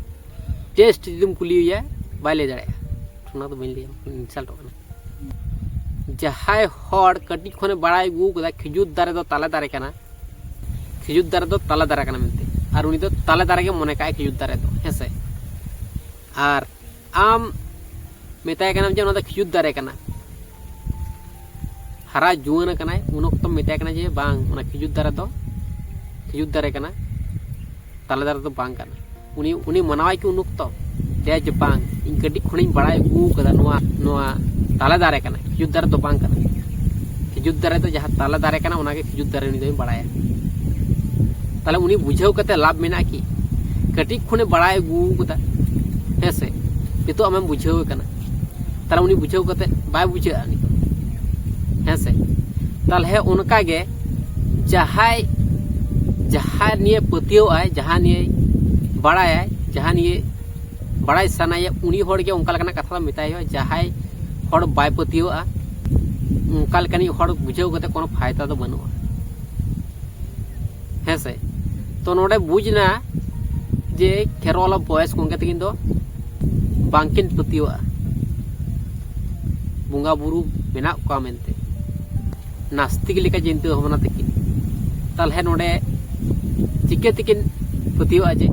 ᱴᱮᱥᱴ ᱡᱩᱫᱤᱢ ᱠᱩᱞᱤᱭᱮᱭᱟ, ᱵᱟᱭ ᱞᱟᱹᱭ ᱫᱟᱲᱮᱭᱟᱜᱼᱟ᱾ ᱚᱱᱟ ᱫᱚ ᱵᱟᱹᱧ ᱞᱟᱹᱭᱟ, ᱤᱱᱥᱟᱞᱴᱚᱜ ᱠᱟᱱᱟ᱾ ᱡᱟᱦᱟᱸᱭ ᱦᱚᱲ ᱠᱟᱹᱴᱤᱡ ᱠᱷᱚᱱᱮ ᱵᱟᱲᱟᱭ ᱟᱹᱜᱩ ᱠᱟᱫᱟ ᱠᱷᱤᱡᱩᱨ ᱫᱟᱨᱮ ᱫᱚ ᱛᱟᱞᱮ ᱫᱟᱨᱮ ᱠᱟᱱᱟ, ᱠᱷᱤᱡᱩᱨ ᱫᱟᱨᱮ ᱫᱚ ᱛᱟᱞᱮ ᱫᱟᱨᱮ ᱠᱟᱱᱟ ᱢᱮᱱᱛᱮ, ᱟᱨ ᱩᱱᱤ ᱫᱚ ᱛᱟᱞᱮ ᱫᱟᱨᱮ ᱜᱮ ᱢᱚᱱᱮ ᱠᱟᱜᱼᱟᱭ ᱠᱷᱤᱡᱩᱨ ᱫᱟᱨᱮ ᱫᱚ, ᱦᱮᱸ ᱥᱮ? ᱟᱨ ᱟᱢ ᱢᱮᱛᱟᱭ ᱠᱟᱱᱟᱢ ᱡᱮ ᱚᱱᱟ ᱫᱚ ᱠᱷᱤᱡᱩᱨ ᱫᱟᱨᱮ ᱠᱟᱱᱟ, ᱦᱟᱨᱟ ᱡᱩᱣᱟᱹᱱ ᱟᱠᱟᱱᱟᱭ, ᱩᱱ ᱚᱠᱛᱚᱢ ᱢᱮᱛᱟᱭ ᱠᱟᱱᱟ ᱡᱮ ᱵᱟᱝ, ᱚᱱᱟ ᱠᱷᱤᱡᱩᱨ ᱫᱟᱨᱮ ᱫᱚ ᱠᱷᱤᱡᱩᱨ ᱫᱟᱨᱮ ᱠᱟᱱᱟ, ᱛᱟᱞᱮ ᱫᱟᱨᱮ ᱫᱚ ᱵᱟᱝ ᱠᱟᱱᱟ᱾ ᱩᱱᱤ ᱩᱱᱤ ᱢᱟᱱᱟᱣᱟᱭ ᱠᱤ ᱩᱱ ᱚᱠᱛᱚ? ᱞᱟᱹᱭᱟ ᱡᱮ ᱵᱟᱝ, ᱤᱧ ᱠᱟᱹᱴᱤᱡ ᱠᱷᱚᱱᱤᱧ ᱵᱟᱲᱟᱭ ᱟᱹᱜᱩ ᱠᱟᱫᱟ ᱱᱚᱣᱟ ᱱᱚᱣᱟ ᱛᱟᱞᱮ ᱫᱟᱨᱮ ᱠᱟᱱᱟ, ᱠᱷᱤᱡᱩᱨ ᱫᱟᱨᱮ ᱫᱚ ᱵᱟᱝ ᱠᱟᱱᱟ᱾ ᱠᱷᱤᱡᱩᱨ ᱫᱟᱨᱮ ᱫᱚ ᱡᱟᱦᱟᱸ ᱛᱟᱞᱮ ᱫᱟᱨᱮ ᱠᱟᱱᱟ, ᱚᱱᱟᱜᱮ ᱠᱷᱤᱡᱩᱨ ᱫᱟᱨᱮ ᱩᱱᱤ ᱫᱚᱭ ᱵᱟᱲᱟᱭᱟ᱾ ᱛᱟᱦᱞᱮ ᱩᱱᱤ ᱵᱩᱡᱷᱟᱹᱣ ᱠᱟᱛᱮ ᱞᱟᱵᱷ ᱢᱮᱱᱟᱜᱼᱟ ᱠᱤ? ᱠᱟᱹᱴᱤᱡ ᱠᱷᱚᱱᱮ ᱵᱟᱲᱟᱭ ᱟᱹᱜᱩ ᱠᱟᱫᱟ, ᱦᱮᱸ ᱥᱮ? ᱱᱤᱛᱚᱜ ᱟᱢᱮᱢ ᱵᱩᱡᱷᱟᱹᱣ ᱠᱟᱱᱟ, ᱛᱟᱦᱞᱮ ᱩᱱᱤ ᱵᱩᱡᱷᱟᱹᱣ ᱠᱟᱛᱮ ᱵᱟᱭ ᱵᱩᱡᱷᱟᱹᱜᱼᱟ ᱱᱤᱛᱚᱜ, ᱦᱮᱸ ᱥᱮ? ᱛᱟᱦᱞᱮ ᱚᱱᱠᱟ ᱜᱮ ᱡᱟᱦᱟᱸᱭ ᱡᱟᱦᱟᱸ ᱱᱤᱭᱮ ᱯᱟᱹᱛᱭᱟᱹᱣ ᱟᱭ, ᱡᱟᱦᱟᱸ ᱱᱤᱭᱮ ᱵᱟᱲᱟᱭᱟᱭ, ᱡᱟᱦᱟᱸ ᱱᱤᱭᱮ ᱵᱟᱲᱟᱭ ᱥᱟᱱᱟᱭᱮᱭᱟ, ᱩᱱᱤ ᱦᱚᱲ ᱜᱮ ᱚᱱᱠᱟ ᱞᱮᱠᱟᱱᱟᱜ ᱠᱟᱛᱷᱟ ᱫᱚ ᱢᱮᱛᱟᱭ ᱦᱩᱭᱩᱜᱼᱟ᱾ ᱡᱟᱦᱟᱸᱭ ᱦᱚᱲ ᱵᱟᱭ ᱯᱟᱹᱛᱭᱟᱹᱣᱟᱜᱼᱟ, ᱚᱱᱠᱟ ᱞᱮᱠᱟᱱᱤᱡ ᱦᱚᱲ ᱵᱩᱡᱷᱟᱹᱣ ᱠᱟᱛᱮ ᱠᱳᱱᱳ ᱯᱷᱟᱭᱫᱟ ᱫᱚ ᱵᱟᱹᱱᱩᱜᱼᱟ, ᱦᱮᱸ ᱥᱮ? ᱛᱚ ᱱᱚᱰᱮ ᱵᱩᱡᱽ ᱮᱱᱟ ᱡᱮ ᱠᱷᱮᱨᱣᱟᱞ ᱵᱚᱭᱮᱥ ᱜᱚᱢᱠᱮ ᱛᱟᱹᱠᱤᱱ ᱫᱚ ᱵᱟᱝᱠᱤᱱ ᱯᱟᱹᱛᱭᱟᱹᱣᱟᱜᱼᱟ ᱵᱚᱸᱜᱟ ᱵᱩᱨᱩ ᱢᱮᱱᱟᱜ ᱠᱚᱣᱟ ᱢᱮᱱᱛᱮ, ᱱᱟᱥᱛᱤᱠ ᱞᱮᱠᱟ ᱪᱤᱱᱛᱟᱹ ᱵᱷᱟᱵᱽᱱᱟ ᱛᱟᱹᱠᱤᱱ᱾ ᱛᱟᱦᱞᱮ ᱱᱚᱰᱮ ᱪᱤᱠᱟᱹ ᱛᱮᱠᱤᱱ ᱯᱟᱹᱛᱭᱟᱹᱣᱟᱜᱼᱟ ᱡᱮ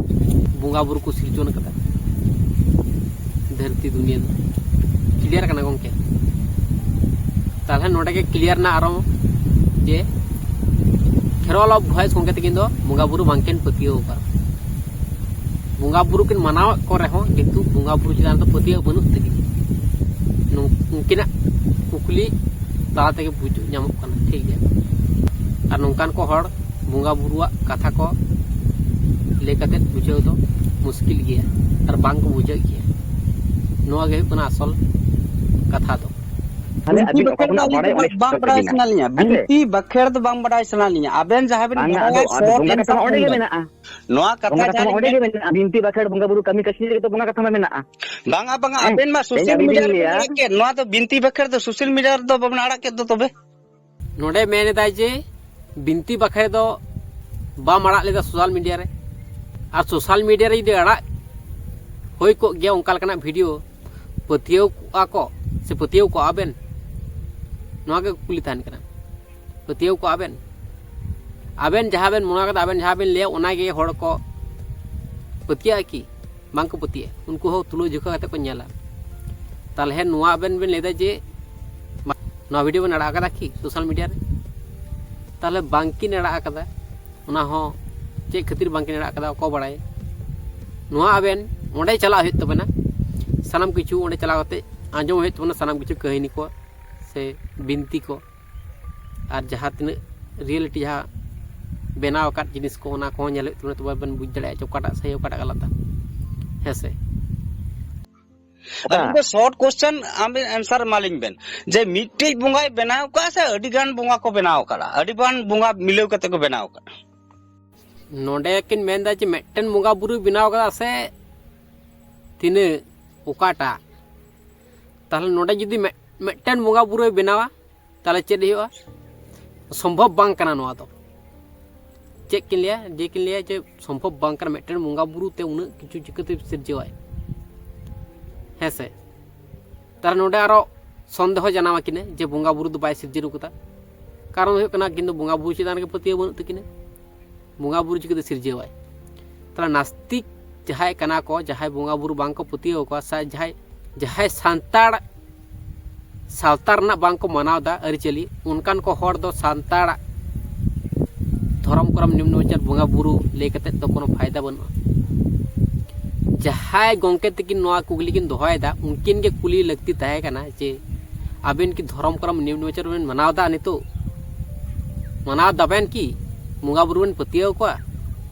ᱵᱚᱸᱜᱟ ᱵᱩᱨᱩ ᱠᱚ ᱥᱤᱨᱡᱚᱱ ᱠᱟᱫᱟ ᱫᱷᱟᱹᱨᱛᱤ ᱫᱩᱱᱤᱭᱟᱹ ᱫᱚ? ᱠᱞᱤᱭᱟᱨ ᱠᱟᱱᱟ ᱜᱚᱢᱠᱮ? ᱛᱟᱦᱞᱮ ᱱᱚᱰᱮ ᱜᱮ ᱠᱞᱤᱭᱟᱨ ᱮᱱᱟ ᱟᱨᱚ ᱡᱮ ᱠᱷᱮᱨᱣᱟᱞ ᱚᱯᱷ ᱵᱷᱚᱭᱮᱥ ᱜᱚᱢᱠᱮ ᱛᱟᱹᱠᱤᱱ ᱫᱚ ᱵᱚᱸᱜᱟ ᱵᱩᱨᱩ ᱵᱟᱝᱠᱤᱱ ᱯᱟᱹᱛᱭᱟᱹᱣ ᱟᱠᱟᱫᱟ᱾ ᱵᱚᱸᱜᱟ ᱵᱩᱨᱩ ᱠᱤᱱ ᱢᱟᱱᱟᱣᱮᱫ ᱠᱚ ᱨᱮᱦᱚᱸ ᱠᱤᱱᱛᱩ ᱵᱚᱸᱜᱟ ᱵᱩᱨᱩ ᱪᱮᱛᱟᱱ ᱨᱮᱫᱚ ᱯᱟᱹᱛᱭᱟᱹᱣ ᱵᱟᱹᱱᱩᱜ ᱛᱟᱹᱠᱤᱱᱟ᱾ ᱱᱩ- ᱩᱱᱠᱤᱱᱟᱜ ᱠᱩᱠᱞᱤ ᱛᱟᱞᱟ ᱛᱮᱜᱮ ᱵᱩᱡᱽ ᱧᱟᱢᱚᱜ ᱠᱟᱱᱟ, ᱴᱷᱤᱠ ᱜᱮᱭᱟ᱾ ᱟᱨ ᱱᱚᱝᱠᱟᱱ ᱠᱚ ᱦᱚᱲ ᱵᱚᱸᱜᱟ ᱵᱩᱨᱩᱣᱟᱜ ᱠᱟᱛᱷᱟ ᱠᱚ ᱞᱟᱹᱭ ᱠᱟᱛᱮ ᱵᱩᱡᱷᱟᱹᱣ ᱫᱚ ᱢᱩᱥᱠᱤᱞ ᱜᱮᱭᱟ ᱟᱨ ᱵᱟᱝ ᱠᱚ ᱵᱩᱡᱷᱟᱹᱣ ᱜᱮᱭᱟ᱾ ᱱᱚᱣᱟ ᱜᱮ ᱦᱩᱭᱩᱜ ᱠᱟᱱᱟ ᱟᱥᱚᱞ ᱠᱟᱛᱷᱟ ᱫᱚ᱾ ᱛᱟᱦᱞᱮ ᱵᱤᱱᱛᱤ ᱟᱹᱵᱤᱱ ᱚᱠᱟ ᱵᱟᱠᱷᱮᱲ ᱫᱚ ᱠᱷᱚᱱᱟᱜ ᱟᱹᱞᱤᱧ ᱵᱟᱲᱟᱭ ᱫᱚ ᱚᱱᱮ ᱵᱟᱝ ᱵᱟᱲᱟᱭ ᱥᱟᱱᱟᱞᱤᱧᱟ᱾ ᱦᱮᱸ ᱥᱮ? ᱵᱤᱱᱛᱤ ᱵᱟᱠᱷᱮᱲ ᱫᱚ ᱵᱟᱝ ᱵᱟᱲᱟᱭ ᱥᱟᱱᱟᱞᱤᱧᱟ᱾ ᱟᱵᱮᱱ ᱡᱟᱦᱟᱸ ᱵᱮᱱ ᱵᱟᱝᱟ, ᱵᱟᱲᱟᱭᱟ, ᱟᱫᱚ, ᱟᱫᱚ ᱥᱚᱴ ᱵᱚᱸᱜᱟ ᱠᱟᱛᱷᱟ ᱟᱱᱥᱟᱨ ᱢᱟ ᱚᱸᱰᱮ ᱜᱮ ᱵᱮᱱ᱾ ᱢᱮᱱᱟᱜᱼᱟ᱾ ᱱᱚᱣᱟ ᱠᱟᱛᱷᱟ ᱵᱚᱸᱜᱟ ᱠᱟᱛᱷᱟ ᱡᱟᱦᱟᱸ ᱢᱟ ᱵᱮᱱ ᱚᱸᱰᱮ ᱜᱮ ᱢᱮᱱᱟᱜᱼᱟ᱾ ᱵᱤᱱᱛᱤ ᱵᱟᱠᱷᱮᱲ ᱵᱚᱸᱜᱟ ᱵᱩᱨᱩ ᱠᱟᱹᱢᱤ ᱠᱟᱹᱥᱱᱤ ᱨᱮᱜᱮ ᱛᱚ ᱵᱚᱸᱜᱟ ᱠᱟᱛᱷᱟ ᱢᱟ ᱢᱮᱱᱟᱜᱼᱟ᱾ ᱵᱟᱝᱟ, ᱵᱟᱝᱟ, ᱦᱮᱸ? ᱟᱵᱮᱱ ᱢᱟ ᱛᱮᱦᱮᱧ ᱥᱳᱥᱟᱞ ᱟᱹᱞᱤᱧ ᱢᱤᱰᱤᱭᱟ ᱞᱤᱧ ᱨᱮᱵᱮᱱ ᱞᱟᱹᱭᱟ᱾ ᱟᱲᱟᱜ ᱠᱮᱫ᱾ ᱱᱚᱣᱟ ᱫᱚ ᱵᱤᱱᱛᱤ ᱵᱟᱠᱷᱮᱲ ᱫᱚ ᱥᱳᱥᱟᱞ ᱢᱤᱰᱤᱭᱟ ᱨᱮᱫᱚ ᱵᱟᱵᱮᱱ ᱟᱲᱟᱜ ᱠᱮᱫ ᱫᱚ ᱛᱚᱵᱮ? ᱱᱚᱰᱮ ᱢᱮᱱ ᱮᱫᱟᱭ ᱡᱮ ᱵᱤᱱᱛᱤ ᱵᱟᱠᱷᱮᱲ ᱫᱚ ᱵᱟᱢ ᱟᱲᱟᱜ ᱞᱮᱫᱟ ᱥᱳᱥᱟᱞ ᱢᱤᱰᱤᱭᱟ ᱨᱮ, ᱟᱨ ᱥᱳᱥᱟᱞ ᱢᱤᱰᱤᱭᱟ ᱨᱮ ᱡᱩᱫᱤ ᱟᱲᱟᱜ ᱦᱩᱭ ᱠᱚᱜ ᱜᱮᱭᱟ ᱚᱱᱠᱟ ᱞᱮᱠᱟᱱᱟᱜ ᱵᱷᱤᱰᱤᱭᱳ, ᱯᱟᱹᱛᱭᱟᱹᱣ ᱠᱚᱜᱼᱟ ᱠᱚ ᱥᱮ ᱯᱟᱹᱛᱭᱟᱹᱣ ᱠᱚᱜᱼᱟ ᱵᱮᱱ? ᱱᱚᱣᱟ ᱜᱮ ᱠᱩᱠᱞᱤ ᱛᱟᱦᱮᱱ ᱠᱟᱱᱟ, ᱯᱟᱹᱛᱭᱟᱹᱣ ᱠᱚᱜᱼᱟ ᱵᱮᱱ? ᱟᱵᱮᱱ ᱡᱟᱦᱟᱸ ᱵᱮᱱ ᱢᱚᱱᱮ ᱠᱟᱫᱟ, ᱟᱵᱮᱱ ᱡᱟᱦᱟᱸ ᱵᱮᱱ ᱞᱟᱹᱭᱟ, ᱚᱱᱟ ᱜᱮ ᱦᱚᱲ ᱠᱚ ᱯᱟᱹᱛᱭᱟᱹᱜᱼᱟ ᱠᱤ? ᱵᱟᱝ ᱠᱚ ᱯᱟᱹᱛᱭᱟᱹᱜᱼᱟ᱾ ᱩᱱᱠᱩ ᱦᱚᱸ ᱛᱩᱞᱟᱹ ᱡᱚᱠᱷᱟ ᱠᱟᱛᱮ ᱠᱚ ᱧᱮᱞᱟ᱾ ᱛᱟᱦᱚᱞᱮ ᱱᱚᱣᱟ ᱟᱵᱮᱱ ᱵᱮᱱ ᱞᱟᱹᱭᱫᱟ ᱡᱮ ᱱᱚᱣᱟ ᱵᱷᱤᱰᱤᱭᱳ ᱵᱮᱱ ᱟᱲᱟᱜ ᱟᱠᱟᱫᱟ ᱠᱤ ᱥᱳᱥᱟᱞ ᱢᱤᱰᱤᱭᱟ ᱨᱮ? ᱛᱟᱦᱚᱞᱮ ᱵᱟᱝ ᱠᱤᱱ ᱟᱲᱟᱜ ᱟᱠᱟᱫᱟ, ᱚᱱᱟ ᱦᱚᱸ ᱪᱮᱫ ᱠᱷᱟᱹᱛᱤᱨ ᱵᱟᱝ ᱠᱤᱱ ᱟᱲᱟᱜ ᱟᱠᱟᱫᱟ ᱚᱠᱚᱭ ᱵᱟᱲᱟᱭ᱾ ᱱᱚᱣᱟ ᱟᱵᱮᱱ ᱚᱸᱰᱮ ᱪᱟᱞᱟᱜ ᱦᱩᱭᱩᱜ ᱛᱟᱵᱮᱱᱟ, ᱥᱟᱱᱟᱢ ᱠᱤᱪᱷᱩ ᱚᱸᱰᱮ ᱪᱟᱞᱟᱣ ᱠᱟᱛᱮ ᱟᱸᱡᱚᱢ ᱦᱩᱭᱩᱜ ᱛᱟᱵᱚᱱᱟ, ᱥᱟᱱᱟᱢ ᱠᱤᱪᱷᱩ ᱠᱟᱹᱦᱱᱤ ᱠᱚ ᱥᱮ ᱵᱤᱱᱛᱤ ᱠᱚ, ᱟᱨ ᱡᱟᱦᱟᱸ ᱛᱤᱱᱟᱹᱜ ᱨᱤᱭᱮᱞᱤᱴᱤ ᱡᱟᱦᱟᱸ ᱵᱮᱱᱟᱣ ᱟᱠᱟᱫ ᱡᱤᱱᱤᱥ ᱠᱚ, ᱚᱱᱟ ᱠᱚᱦᱚᱸ ᱧᱮᱞ ᱦᱩᱭᱩᱜ ᱛᱟᱵᱚᱱᱟ, ᱛᱚᱵᱮ ᱵᱮᱱ ᱵᱩᱡᱽ ᱫᱟᱲᱮᱭᱟᱜᱼᱟ ᱡᱮ ᱚᱠᱟᱴᱟᱜ ᱥᱟᱹᱦᱤ ᱚᱠᱟᱴᱟᱜ ᱜᱟᱞᱟᱛᱟ᱾ ᱦᱮᱸ ᱥᱮ? ᱟᱹᱞᱤᱧ ᱫᱚ ᱥᱚᱨᱴ ᱠᱚᱥᱪᱮᱱ ᱟᱢ ᱟᱱᱥᱟᱨ ᱮᱢᱟᱞᱤᱧ ᱵᱮᱱ, ᱡᱮ ᱢᱤᱫᱴᱮᱡ ᱵᱚᱸᱜᱟᱭ ᱵᱮᱱᱟᱣ ᱠᱟᱜᱼᱟ ᱥᱮ ᱟᱹᱰᱤ ᱜᱟᱱ ᱵᱚᱸᱜᱟ ᱠᱚ ᱵᱮᱱᱟᱣ ᱠᱟᱜᱼᱟ, ᱟᱹᱰᱤ ᱜᱟᱱ ᱵᱚᱸᱜᱟ ᱢᱤᱞᱟᱹᱣ ᱠᱟᱛᱮ ᱠᱚ ᱵᱮᱱᱟᱣ ᱠᱟᱜᱼᱟ? ᱱᱚᱰᱮ ᱠᱤᱱ ᱢᱮᱱᱫᱟ ᱡᱮ ᱢᱤᱫᱴᱮᱱ ᱵᱚᱸᱜᱟ ᱵᱩᱨᱩᱭ ᱵᱮᱱᱟᱣ ᱠᱟᱫᱟ ᱥᱮ ᱛᱤᱱᱟᱹᱜ, ᱚᱠᱟᱴᱟᱜ? ᱛᱟᱦᱞᱮ ᱱᱚᱰᱮ ᱡᱩᱫᱤ ᱢᱤᱫ- ᱢᱤᱫᱴᱮᱱ ᱵᱚᱸᱜᱟ ᱵᱩᱨᱩᱭ ᱵᱮᱱᱟᱣᱟ, ᱛᱟᱦᱞᱮ ᱪᱮᱫ ᱦᱩᱭᱩᱜᱼᱟ? ᱥᱚᱢᱵᱷᱚᱵ ᱵᱟᱝ ᱠᱟᱱᱟ ᱱᱚᱣᱟ ᱫᱚ᱾ ᱪᱮᱫ ᱠᱤᱱ ᱞᱟᱹᱭᱟ? ᱡᱮ ᱠᱤᱱ ᱞᱟᱹᱭᱟ ᱡᱮ ᱥᱚᱢᱵᱷᱚᱵ ᱵᱟᱝ ᱠᱟᱱᱟ, ᱢᱤᱫᱴᱮᱱ ᱵᱚᱸᱜᱟ ᱵᱩᱨᱩ ᱛᱮ ᱩᱱᱟᱹᱜ ᱠᱤᱪᱷᱩ ᱪᱤᱠᱟᱹᱛᱮ ᱥᱤᱨᱡᱟᱹᱣᱟᱭ? ᱦᱮᱸ ᱥᱮ? ᱛᱟᱦᱞᱮ ᱱᱚᱰᱮ ᱟᱨᱚ ᱥᱚᱱᱫᱮᱦᱚ ᱡᱟᱱᱟᱢ ᱟᱹᱠᱤᱱᱟ ᱡᱮ ᱵᱚᱸᱜᱟ ᱵᱩᱨᱩ ᱫᱚ ᱵᱟᱭ ᱥᱤᱨᱡᱟᱹᱣ ᱠᱟᱫᱟ᱾ ᱠᱟᱨᱚᱱ ᱦᱩᱭᱩᱜ ᱠᱟᱱᱟ ᱟᱹᱠᱤᱱ ᱫᱚ ᱵᱚᱸᱜᱟ ᱵᱩᱨᱩ ᱪᱮᱛᱟᱱ ᱨᱮᱜᱮ ᱯᱟᱹᱛᱭᱟᱹᱣ ᱵᱟᱹᱱᱩᱜ ᱛᱟᱹᱠᱤᱱᱟ᱾ ᱵᱚᱸᱜᱟ ᱵᱩᱨᱩ ᱪᱤᱠᱟᱹᱛᱮ ᱥᱤᱨᱡᱟᱹᱣᱟᱭ? ᱛᱟᱦᱞᱮ ᱱᱟᱥᱛᱤᱠ ᱡᱟᱦᱟᱸᱭ ᱠᱟᱱᱟ ᱠᱚ, ᱡᱟᱦᱟᱸᱭ ᱵᱚᱸᱜᱟ ᱵᱩᱨᱩ ᱵᱟᱝ ᱠᱚ ᱯᱟᱹᱛᱭᱟᱹᱣ ᱟᱠᱚᱣᱟ, ᱥᱮ ᱡᱟᱦᱟᱸᱭ, ᱡᱟᱦᱟᱸᱭ ᱥᱟᱱᱛᱟᱲ ᱥᱟᱶᱛᱟ ᱨᱮᱱᱟᱜ ᱵᱟᱝ ᱠᱚ ᱢᱟᱱᱟᱣ ᱮᱫᱟ ᱟᱹᱨᱤᱪᱟᱹᱞᱤ, ᱚᱱᱠᱟᱱ ᱠᱚ ᱦᱚᱲ ᱫᱚ ᱥᱟᱱᱛᱟᱲ ᱫᱷᱚᱨᱚᱢ ᱠᱚᱨᱚᱢ ᱱᱤᱢᱱᱚ ᱵᱤᱪᱟᱨ ᱵᱚᱸᱜᱟ ᱵᱩᱨᱩ ᱞᱟᱹᱭ ᱠᱟᱛᱮ ᱫᱚ ᱠᱳᱱᱳ ᱯᱷᱟᱭᱫᱟ ᱵᱟᱹᱱᱩᱜᱼᱟ᱾ ᱡᱟᱦᱟᱸᱭ ᱜᱚᱢᱠᱮ ᱛᱟᱹᱠᱤᱱ ᱱᱚᱣᱟ ᱠᱩᱠᱞᱤ ᱠᱤᱱ ᱫᱚᱦᱚᱭᱮᱫᱟ, ᱩᱱᱠᱤᱱ ᱜᱮ ᱠᱩᱞᱤ ᱞᱟᱹᱠᱛᱤ ᱛᱟᱦᱮᱸ ᱠᱟᱱᱟ ᱡᱮ ᱟᱵᱮᱱ ᱠᱤ ᱫᱷᱚᱨᱚᱢ ᱠᱚᱨᱚᱢ ᱱᱤᱭᱚᱢ ᱱᱮᱢᱟᱪᱟᱨ ᱵᱮᱱ ᱢᱟᱱᱟᱣ ᱮᱫᱟ? ᱱᱤᱛᱚᱜ ᱢᱟᱱᱟᱣ ᱫᱟᱵᱮᱱ ᱠᱤ? ᱵᱚᱸᱜᱟ ᱵᱩᱨᱩ ᱵᱮᱱ ᱯᱟᱹᱛᱭᱟᱹᱣ ᱠᱚᱣᱟ